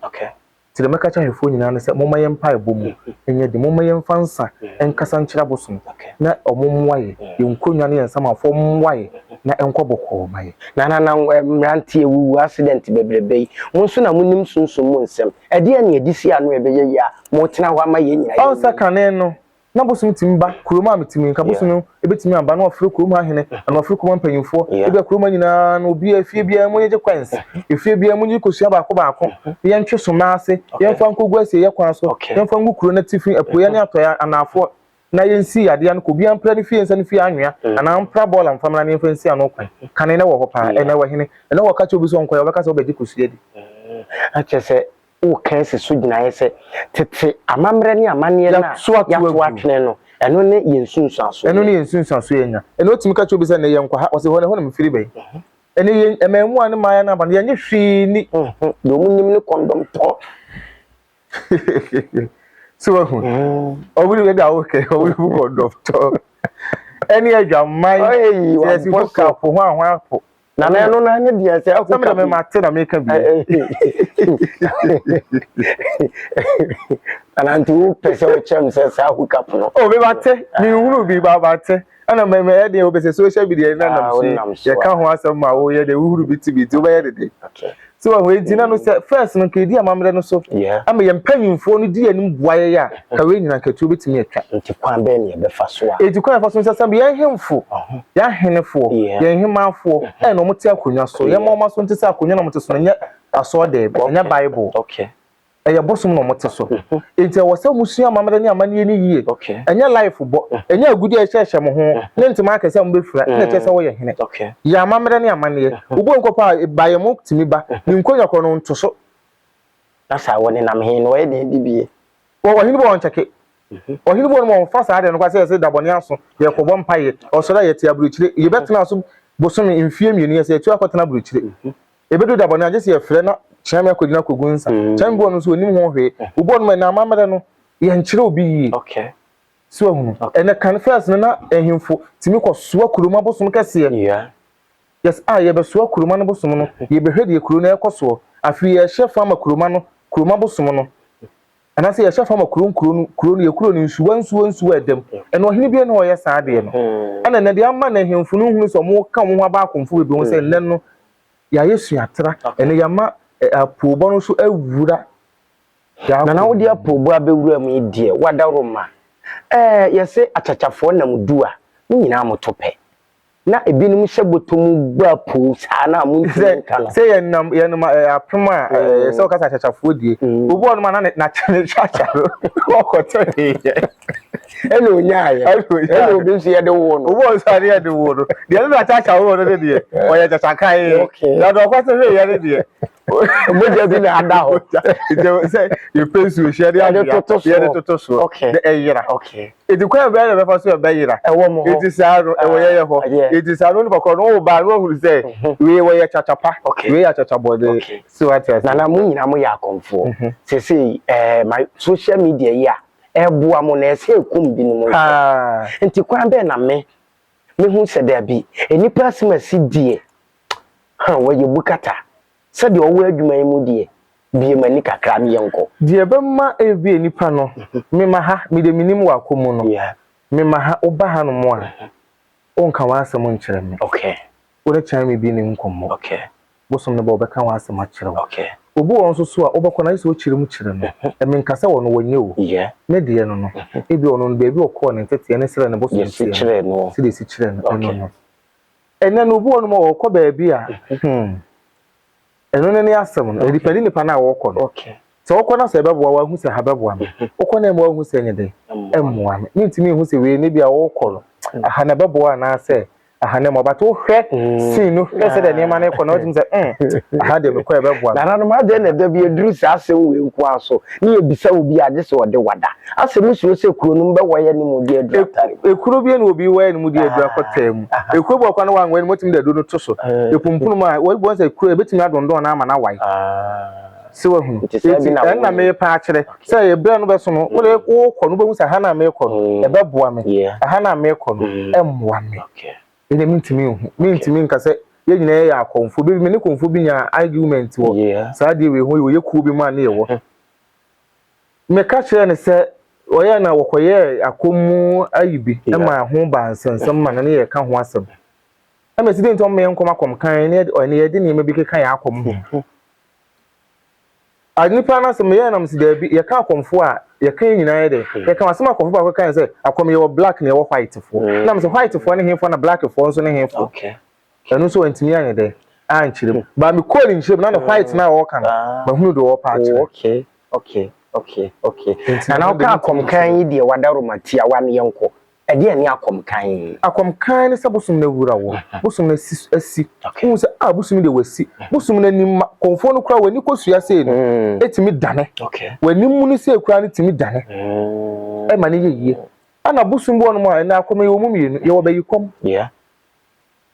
[SPEAKER 1] Nti deɛ mɛka kyerɛ ahwɛfoɔ nyinaa ne sɛ momma yɛn mpaebɔ mu nyɛ den. Momma yɛmfa nsa nkasa nkyerɛ abosom na wɔn mmoa yɛ. Yɛn nkonnwa ne yɛn nsamanfoɔ mmoa yɛ na ɛnkɔ bɔkɔɔ ma yɛ.
[SPEAKER 2] Na na na mmeranteɛ wuwu accident bebrebe yi, mo nso na monim sunsum mu nsɛm. Ɛdeɛn na yɛde si ano a ɛbɛyɛ yie a motena hɔ ama yɛn nyinaa
[SPEAKER 1] Ɔn sɛ
[SPEAKER 2] yɛawu yi?
[SPEAKER 1] kane no, Na bosom tumi ba kurom a mete mu yi, nka bosom no bɛtumi aba na wɔafrɛ kurom ha hene anaa wɔafrɛ kurom ha mpanyimfoɔ. Ebia kurom ha nyinaa no obiara, efie biara mu nyegye coins, efie biara mu nyegye kosua baako baako, na yɛntwe soma ase, yɛmfa nkɔgu asieeɛ kwan so, yɛmfa ngu kuro no atifi, apueeɛ ne atɔeɛ, anaafoɔ, na yɛnsi yadeɛ ano kɔ. Obiara mpra ne fie nsa ne fie anwea anaa mpra bɔɔla mfa mmra na yɛmfa nsi ano kwan. Kane na ɛwɔ hɔ paa, ɛnnɛ wɔ hene? Ɛnnɛ wɔka kyerɛ obi sɛ ɔnkɔyɛ a, ɔbɛka sɛ wobɛgye kosua di.
[SPEAKER 2] Na kyerɛ sɛ woreka asi so gyinaeɛ sɛ tete amammerɛ ne amanneɛ no a yɛato atwene no, ɛno ne yɛn nsunsuansoɔ.
[SPEAKER 1] Ɛno ne yɛn nsunsuansoɔ yɛanya. Ɛnna wotumi ka kyerɛ obi sɛ, Nnɛ yɛnkɔ ha. Ɔse, Hɔ no, ɛhɔ na mefiri ba yi. Ɛnnɛ yɛn mmaamua ne mmayewa no aba no, yɛnnye hwee nni.
[SPEAKER 2] Deɛ wɔnim ne kɔndɔm tɔ.
[SPEAKER 1] So wahu? Wɔn nim ɛda a wokɛ, wɔn nim kɔndɔm tɔ. Ɛne adwaman, sɛ yɛsi hook up, ho ahoapo.
[SPEAKER 2] Na na ɛno na ne deɛ sɛ
[SPEAKER 1] ɛho ka bi. Mate na meka bi.
[SPEAKER 2] Ana nti wo pɛ sɛ wokyerɛ me sɛ saa hook up no.
[SPEAKER 1] Oh, me mate, me nhunu bi ba mate. Ɛna mɛ mɛ ɛdeɛ wobɛsɛ social media na nam so yɛka ho asɛm ma woyɛ deɛ wohuru bi ti bi nti wobɛyɛ dede. So wɔn eti na no sɛ first no nka edi amammerɛ no so ama yɛn mpanyinfoɔ no di anim boa yɛn a ka wei nyina nka tuo betumi atwa.
[SPEAKER 2] Nti kwan bɛn na yɛbɛfa so a.
[SPEAKER 1] Eti kwan yɛfa so sɛ sɛ yɛn hemfo, yɛn ahenefoɔ, yɛn hemaafoɔ ɛna wɔn te akonnwa so. Yɛn ma wɔn aso nte sɛ akonnwa na wɔn te so no nyɛ asɔɔdɛm, ɛnyɛ bible. Ɛyɛ bosom na wɔte so. Enti ɛwɔ sɛ wɔsua amammerɛ ne amanneɛ no yie. Ɛnyɛ life bɔ, ɛnyɛ agudeɛ a ɛhyɛhyɛ mo ho ne ntoma akɛseɛ a mobɛfira na ɛkyerɛ sɛ woyɛ hene. Yɛ amammerɛ ne amanneɛ. Wobɔ nkɔpɔ a, bayɛmo tumi ba. Ne nkonnwa korɔ no, nto so.
[SPEAKER 2] Na saa wɔnenam he no, ɔyɛ dɛn di bie?
[SPEAKER 1] Wɔ ɔhene bi wɔ hɔ ɔnkyɛke. Ɔhene bi wɔ hɔ nom a ɔmfa saa adeɛ no koraa sɛ yɛse da bɔne aso, yɛkɔbɔ mpaeɛ, ɔsɔre a yɛte aburokyire, yɛbɛtena so bosome, mfeɛ mmienu, yɛsɛ yɛtu akɔtena aburokyire. Ebedu da bɔne a, gye sɛ yɛfrɛ na Kyeame akɔgyina akɔgu nsa. Kyeame bi wɔ no nso, ɔnnim ho hwee. Obi wɔ nom a, ɛnɛ amammerɛ no, yɛnkyerɛ obi yie. So ahunu? Ɛnɛ kan first no, na ahemfo tumi kɔsoa kurom abosom kɛseɛ. Yes, a yɛbɛsoa kuroma no bosom no, yɛbɛhwɛ deɛ kuro no ɛrekɔ soɔ. Afei yɛhyɛ fa ma kuroma no, kuroma bosom no. Anaasɛ yɛhyɛ fa ma kuro nkuro no, kuro no, yɛ kuro no nsuwa nsuwa nsuwa ɛda mu. Ɛna ɔhene biara ni hɔ a ɔyɛ saa adeɛ no. Ɛna ɛnɛ deɛ ama na ahemfo no nhunu sɛ wɔka wɔn ho aba akomfo bebree ho sɛ nnɛ no yɛayɛ suatra, ɛnɛ yɛama apoobɔ no nso awura yɛn
[SPEAKER 2] Nana
[SPEAKER 1] akoma
[SPEAKER 2] wode
[SPEAKER 1] mu.
[SPEAKER 2] apoobɔ abɛwura mu yi deɛ w'adaworoma ɛɛ yɛse akyakyafoɔ nam du a mo nyinaa moto pɛ. Na ebinom hyɛ bɔtɔ mu bɔ apoo saa na montumi nka no.
[SPEAKER 1] Sɛ yɛnam yɛnam apem a sɛ wɔka sɛ akyakyafoɔ die obi wɔ nom a na ne ne kyakya no ɔkɔtɔ yɛ
[SPEAKER 2] ɛna onyaayɛ ɛna obi nso yɛde wo no
[SPEAKER 1] obi wɔ nso a ne yɛde wo no deɛ ne na kyakya wo no ne deɛ ɔyɛ kyakyakae na deɛ ɔkɔtɔ hwɛ yɛ ne deɛ
[SPEAKER 2] mogya bi na ada hɔ
[SPEAKER 1] sɛ yɛpɛ nsuo hyɛ de anwea yɛde toto soɔ na ɛyera eti kwan bɛyɛ na bɛfa so ɛbɛyera
[SPEAKER 2] ɛwɔ mo hɔ
[SPEAKER 1] eti saa no ɛwɔ yɛyɛ hɔ eti saa no nipa korɔ no wo ba no wahunu sɛ mhm. wei wɔyɛ kyakyapa wei yɛ akyakya bɔde so wate ase
[SPEAKER 2] nana mo nyinaa mo yɛ akɔmfoɔ mhm. sese ɛɛ ma social media yi a ɛboa mo na ɛsɛ ekum binom nso nti kwan bɛn na me mehu sɛ daabi nnipa asimasi deɛ Ha, wɔyɛ bukata. Sɛdeɛ ɔwɔ adwuma yi mu deɛ, bue m'ani kakra na yɛnkɔ.
[SPEAKER 1] Deɛ ɛbɛma ebia nnipa no, mema ha, me deɛ mennim wɔ akɔ mu no, mema ha, woba hanom a, Wonka w'asɛm nkyerɛ me.
[SPEAKER 2] Okay.
[SPEAKER 1] Wo ne kyɛn me bi ne nkɔmmɔ.
[SPEAKER 2] Okay.
[SPEAKER 1] Bosom no ba ɔbɛka w'asɛm akyerɛ wo.
[SPEAKER 2] Okay.
[SPEAKER 1] Obi wɔ hɔ nso so a wobɛkɔ no ayɛ sɛ wokyerɛ mu kyerɛ no. Menka sɛ ɔno wɔnyɛ o.
[SPEAKER 2] Yeah.
[SPEAKER 1] Ne deɛ no no. Ebi ɔno no baabi ɔkɔɔ ne nteteɛ ne srɛ ne bosom
[SPEAKER 2] Yɛsi
[SPEAKER 1] teɛ
[SPEAKER 2] kyerɛ
[SPEAKER 1] no.
[SPEAKER 2] no.
[SPEAKER 1] Sɛdeɛ esi kyerɛ no ɛno
[SPEAKER 2] Okay.
[SPEAKER 1] no. Ɛnɛ no obi wɔ nom a ɔkɔ baabi a hmm ɛno ne ne asɛm no. Ɛdipɛndi nipa no a wɔkɔ no.
[SPEAKER 2] Okay.
[SPEAKER 1] Sɛ wokɔ na sɛ ɛbɛboa wo ahu sɛ ha bɛboa me. Wokɔ na ɛmmoa wo ahu sɛ ɛnyɛ dɛn? Ɛmmoa me. Mentumi nhu sɛ wei ne bi a wokɔ no aha na ɛbɛboa anaasɛ aha na ɛmmoa. But wohwɛ scene no hwɛ sɛdeɛ nneɛma no rekɔ no wotumi sɛ mm aha deɛ mekɔ a ɛbɛboa me.
[SPEAKER 2] Nananom adɛn na da bi ɛduru saa asɛm wei nko ara so ne yɛbisa obi a gye sɛ ɔde wada. Asɛ mo suro sɛ kuro no mu bɛwɔ yɛ ne mu de aduru atare mu.
[SPEAKER 1] Ekuro bi na obi wɔ ne mu de aduru akɔtaa mu. Ekuro bi wɔ kora na wanwɔ ne mu otumi de aduru no to so. Epumpunu mu a wɔbɔ sɛ kuro ebetumi adondɔn no ama no awae. Sɛ wahunu.
[SPEAKER 2] Nti saa bi
[SPEAKER 1] Enti
[SPEAKER 2] na
[SPEAKER 1] ɛno na
[SPEAKER 2] woyɛ.
[SPEAKER 1] merepa akyerɛ sɛ ɛberɛ no bɛso no wode wokɔ no wobɛhu sɛ ha no a merekɔ no ɛbɛboa me, ɛha no a merekɔ no ɛmmoa me. Ɛnna mentumi nhu, mentumi nka sɛ yɛn nyinaa yɛ akɔmfoɔ. Bi me ne kɔmfoɔ bi nyaa argument wɔ saa adeɛ wei ho, yɛwɔ kuo bi mu a ne yɛwɔ. Meka kyerɛɛ no sɛ ɔyɛ na wɔkɔyɛɛ akɔm mu ayi bi ma ho baa nsɛnsɛm ma no ne yɛka ho asɛm. Ɛma ɛsi dɛn nti ɔmma yɛnkɔm akɔm kan ne yɛde nneɛma bi keka yɛn akɔm ho. A Nnipa no asɛm meyɛɛ na mese daabi, yɛka akɔmfoɔ a, yɛka yɛn nyinaa yɛ dɛ. Yɛka asɛm a akɔmfoɔ baako kae sɛ, akɔm yɛwɔ black na yɛwɔ white foɔ. Na mese white foɔ ne hefoɔ na black foɔ nso ne hefoɔ. Ɛno nso wantumi anyɛ dɛ, ankyerɛ mu. But mekɔɔ ne nkyerɛ mu na ne white no a ɔreka no, mahunu deɛ ɔrepɛ akyerɛ.
[SPEAKER 2] Okay, okay, okay, okay.
[SPEAKER 1] Nti
[SPEAKER 2] Nana
[SPEAKER 1] ɛno deɛ
[SPEAKER 2] woka
[SPEAKER 1] mentumi
[SPEAKER 2] akɔm kan
[SPEAKER 1] nkyerɛ.
[SPEAKER 2] yi deɛ wadaroma tiawa no yɛnkɔ. Ɛdeɛn ne akɔmkan?
[SPEAKER 1] Akɔmkan ne sɛ bosom no awura wo, bosom no asi asi. Wohu sɛ ah bosom yi deɛ wasi. Bosom no anim ma kɔmfoɔ no koraa w'ani kɔsua sei no, ɛtumi dane. W'anim mu no sei koraa no tumi dane ɛma no yɛ yie. Ɛna bosom bi wɔ nom a ɛnɛ akɔm yɛwɔ mu mmienu, yɛwɔ bayikɔm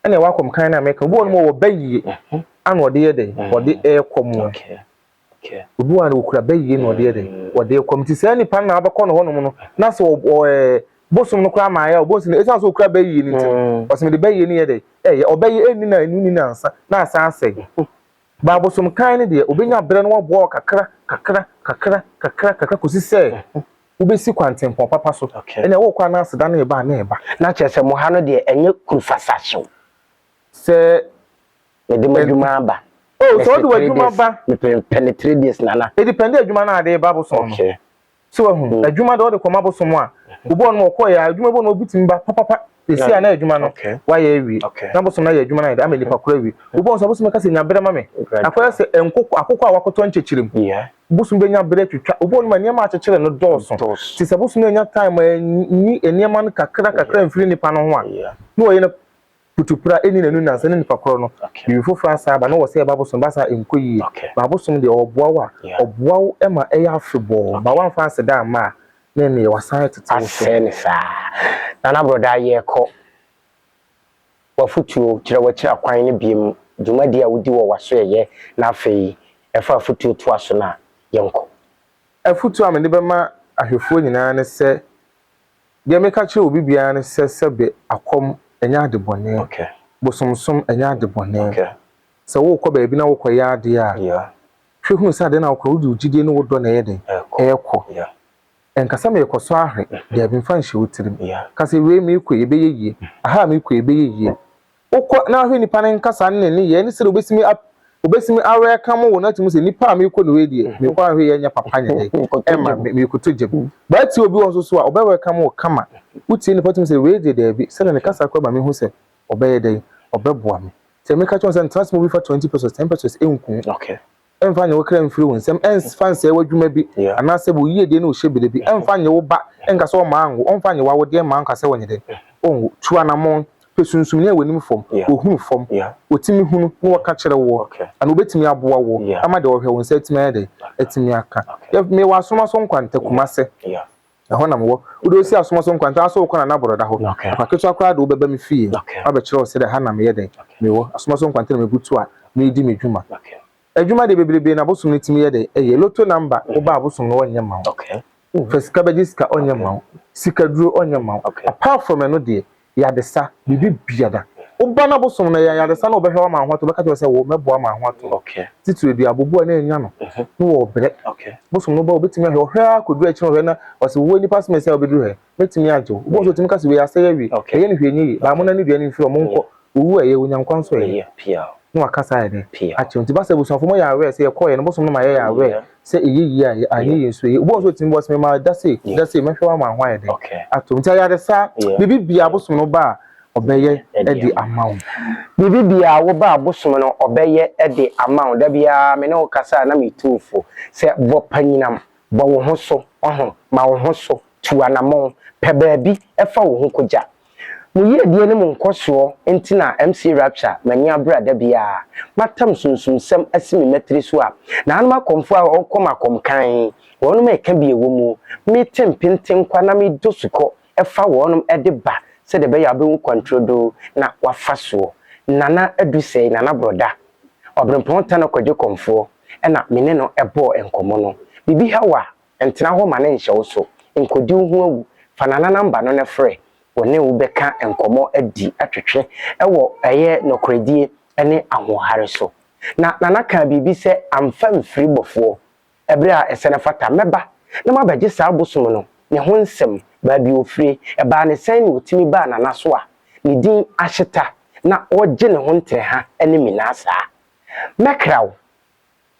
[SPEAKER 1] ɛna yɛwɔ akɔmkan no a meka. Obi wɔ nom a ɔwɔ bayie ana ɔde yɛ dɛn, ɔde ɛrekɔm. Obi wɔ ha no okura bɛyie na ɔde yɛ dɛ ɔde kɔm nti saa nipa no na abɛkɔ ne hɔnom no na sɛ ɔ ɛɛ bosom no koraa maa yɛ a ɔbɔ no esan sɛ okura bɛyie no nti no ɔsɛ mede bɛyie no yɛ dɛ ɛyɛ ɔbɛyɛ ɛnni na ɛnni na nsa na asan asɛe ba bosom kan no deɛ obenya berɛ no waboa wɔ kakra kakra kakra kakra kakra kɔsi sɛ wobɛsi kwantempɔn papa so ɛnna ɛwɔ kwan no aseda no ɛba a na ɛba.
[SPEAKER 2] Na kyerɛ sɛ mo ha no deɛ ɛnyɛ kurufasahyew.
[SPEAKER 1] Sɛ
[SPEAKER 2] Mede m'adwuma aba.
[SPEAKER 1] Oh, sɛ wode w'adwuma ba.
[SPEAKER 2] Mepɛ ne 3 days nana.
[SPEAKER 1] Edepende adwuma no a ade ba bosom no.
[SPEAKER 2] Okay.
[SPEAKER 1] So wahu, adwuma de wode kɔma bosom a, obi wɔ no ɔkɔɔ yɛ a, adwuma bi wɔ no obi tumi ba papapa. Esi a na adwuma no wayɛ awie. Na bosom no ayɛ adwuma no ayɛ dɛ ama nipa koro awie. Obi wɔ nso a bosom ka sɛ nya berɛ ma me. Akɔyɛ sɛ nkokɔ akokɔ a wakɔtɔ nkyɛkyerɛ mu. Bosom bɛnya berɛ atwitwa. Obi wɔ no ma nneɛma akyekyere no dɔɔso. Nti sɛ bosom no anya time anyi nneɛma no kakra kakra mfiri nipa no ho a, na ɔyɛ no Putupra nni n'anu nnansa ne nipa korɔ no, biribi foforɔ asan aba na ɔwɔ sɛ ɛba abosom ba saa ɛnkɔ yie. Ba abosom deɛ ɔboa wo a, ɔboa wo ma ɛyɛ afebɔɔ. Ba woamfa aseda amma a, na ɛnneɛ wasan atete wo so.
[SPEAKER 2] Asɛe no saa. Nana Brɔda yɛkɔ. W'afotuo, kyerɛ w'akyiri akwan no biom, dwumadie a wodi wɔ w'asoɛeɛ na afei ɛfa afotuo toa so no a, yɛnkɔ.
[SPEAKER 1] Afotuo a mede bɛma ahwɛfoɔ nyinaa ne sɛ, Deɛ meka kyerɛ obi biara ne sɛ sɛbe akɔm ɛnyɛ ade bɔne, bosomsom ɛnyɛ ade bɔne. Sɛ worekɔ baabi na worekɔyɛ adeɛ a, hwɛ hunu sɛ adeɛ no a worekɔ no wode wo gyidie ne wo dɔ na ɛyɛ dɛn? Ɛrekɔ. Ɛnka sɛ merekɔsɔ ahwɛ, daabi mfa nhyɛ wo tirim. Ka sɛ wei merekɔ yi ɛbɛyɛ yie, aha a merekɔ yi ɛbɛyɛ yie. Wokɔ na ahwɛ nipa no nkasa ne ne nneyɛɛ ne sɛdeɛ obɛsimi a obɛsimi awɛkam wo no atumi sɛ nipa a merekɔ ne wei deɛ merekɔ ahwɛ yɛ nyɛ papa nyɛ dɛ ɛma me merekɔtɔ gyam. But tie obi wɔ nso so a ɔbɛwɛkam wo kama. Wotie nipa tumi sɛ wei deɛ daabi sɛdeɛ ne kasa koraa ma mehu sɛ ɔbɛyɛ dɛn ɔbɛboa me. Sɛ meka kyerɛ wo sɛ ntena ase ma obi fa 20 pesos 10 pesos nku wo. Ɛmfa nye wo kra mfiri wo nsam, ɛmfa nsɛe w'adwuma bi, anaasɛ wo yiedie ne wo hyɛberɛ bi, ɛmfa nye wo ba nka sɛ ɔmma anwo, ɔmfa nye w'awodeɛ mma nka sɛ ɔnyɛ dɛn, ɔnwo. Tu anamɔn, pɛ sunsumni a w'anim fam, ɔhunu fam, ɔtumi hunu na ɔka kyerɛ woɔ, anaa ɔbɛtumi aboa woɔ ama deɛ ɔhwɛ wo nsa atumi ayɛ dɛn, atumi aka. Mewɔ Asomaso Nkwanta, Kumase. Ɛhɔ na mewɔ. Wode osi asoma so nkwanta ara sɛ wokɔ Nana Borɔda hɔ. Akwa ketewa koraa de wobɛba me fie. Mabɛkyerɛ wo sɛdeɛ ha na meyɛ dɛn? Mewɔ. Asoma so nkwanta na mebutu a meredi me dwuma. Adwuma deɛ bebrebe na abosom no tumi yɛ dɛn? Ɛyɛ. Lotto number, woba abosom no ɔnyɛ mma wo. Fa sika bɛgye sika ɔnyɛ mma wo. Sikaduro ɔnyɛ mma wo. Apart from ɛno deɛ, yadesa, biribi biara. Woba na bosom no ɛyɛ ayaresa na ɔbɛhwɛ wo ama wo ho atɔ, ɔbɛka kyerɛ wo sɛ wo mɛboa ama wo ho atɔ. Titire dua abobo a na anya no na wɔbrɛ. Bosom no ba obɛtumi ahwɛ, ɔhwɛ ara kɔduru akyiri ɔhwɛ na ɔse wo nipa asɛm ɛsɛ a wobɛduru ha yi, mɛtumi agye wo. Wobɛhu sɛ ɔtumi ka sɛ wei asɛe awie, ɛyɛ no hwee nyɛ yie, baa mo na ne dua no mfiri hɔ, monkɔ, owu a ɛyɛ, onya nkwa nso ɛyɛ. Na waka saa ayɛ dɛn? Akyerɛ wo. Nti ba sɛ abusuafoɔ moyɛ aware sɛ yɛkɔeɛ no bosom no ma yɛyɛ aware sɛ ɛyɛ yie a ɛyɛ, anyɛ yie nso ɛyɛ. Wobɛhu sɛ ɔtumi bɔ ɔse memaa da sei, da sei, mɛhwɛ wo ama wo ho ayɛ dɛn? Atɔ wo. Nti ayaresa, biribi biara bosom no ba a, ɔbɛyɛ de ama wo.
[SPEAKER 2] Biribi biara wo ba abosom no ɔbɛyɛ de ama wo. Da biara me ne wo kasa a na me tu wo fo sɛ bɔ panyinam, bɔ wo ho so, waho, ma wo ho so, tu anamɔn, pɛ baabi fa wo ho kɔgya. Mo yiedie ne mo nkɔsoɔ nti na MC Rapture m'ani abere a da biara matam sunsumsɛm asi me mmatiri so a naanom akɔmfoɔ a wɔkɔm akɔm kann wɔnom ɛka bi ɛwɔ mu mete mpentenkwa na medɔ sukɔ fa wɔnom de ba sɛdeɛ ɛbɛyɛ a wobɛhu kwan turodoo na wafa soɔ. Nana Adu Sɛi, Nana Borɔda, Ɔberempɔn Tano Kwadwo Kɔmfoɔ na me ne no bɔɔ nkɔmmɔ no. Biribi ha wo a, ntena hɔ ma no nhyɛ wo so, nkɔdi wo ho awu, fa Nana namba no na frɛ, wɔne wo bɛka nkɔmmɔ adi atwetwe wɔ ɛyɛ nɔkorɛdie ne ahoɔhare so. Na Nana kaa biribi sɛ amfa mfiri bɔfoɔ Ɛberɛ a ɛsɛ na ɛfata, mɛba na mabɛgye saa bosom no, ne ho nsɛm, baabi a ɔfire, ɛbaa ne sɛn na ɔtumi baa Nana so a ne din ahyeta na ɔregye ne ho ntrɛha ne minaa saa. Mɛkra wo,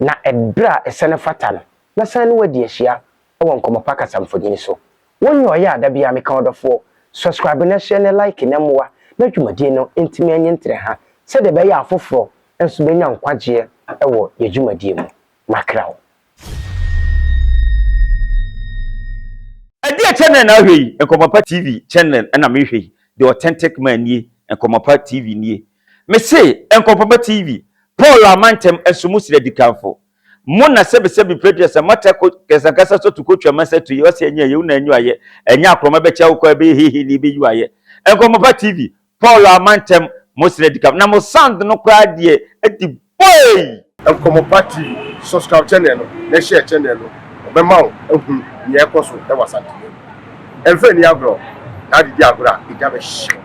[SPEAKER 2] na ɛberɛ a ɛsɛ na ɛfata no, mɛsan ne wo adi ahyia wɔ Nkɔmmɔ Pa kasamfonin so. Wo nyɛ ɔyɛ a da biara meka ɔdɔfoɔ, subscribe na share na like na mmoa na dwumadie no ntumi nye ntrɛha sɛdeɛ ɛbɛyɛ a afoforɔ nso bɛnya nkwagyeɛ wɔ yɛn dwumadie mu. Makra wo.
[SPEAKER 4] Ɛdeɛ channel na ahwɛ yi? Nkɔmɔpa TV channel na mehwɛ yi, the authentic man nie, Nkɔmɔpa TV nie. Mese Nkɔmɔpa TV, Paul Amantam nso mo srɛ dikanfo. Mo na sɛbi sɛbi preduasa mata ko kɛsankasa so to kotwa masa tu yi ɔse ɛnyɛ ɛyɛ wo na anyu ayɛ ɛnyɛ akorɔma bɛkyɛ wo kɔ ɛbɛyɛ hehe ne ɛbɛyu ayɛ. Nkɔmɔpa TV, Paul amma ntɛm, mo srɛ di kam na mo sound no koraa deɛ adi boii.
[SPEAKER 5] Nkɔmɔ Pa TV, subscribe channel no na share channel no, ɔbɛma wo ahu nea ɛkɔ so wɔ Asanteman mu. Ɛmfa nni agorɔ, na ade di agorɔ a, egya bɛhye wo.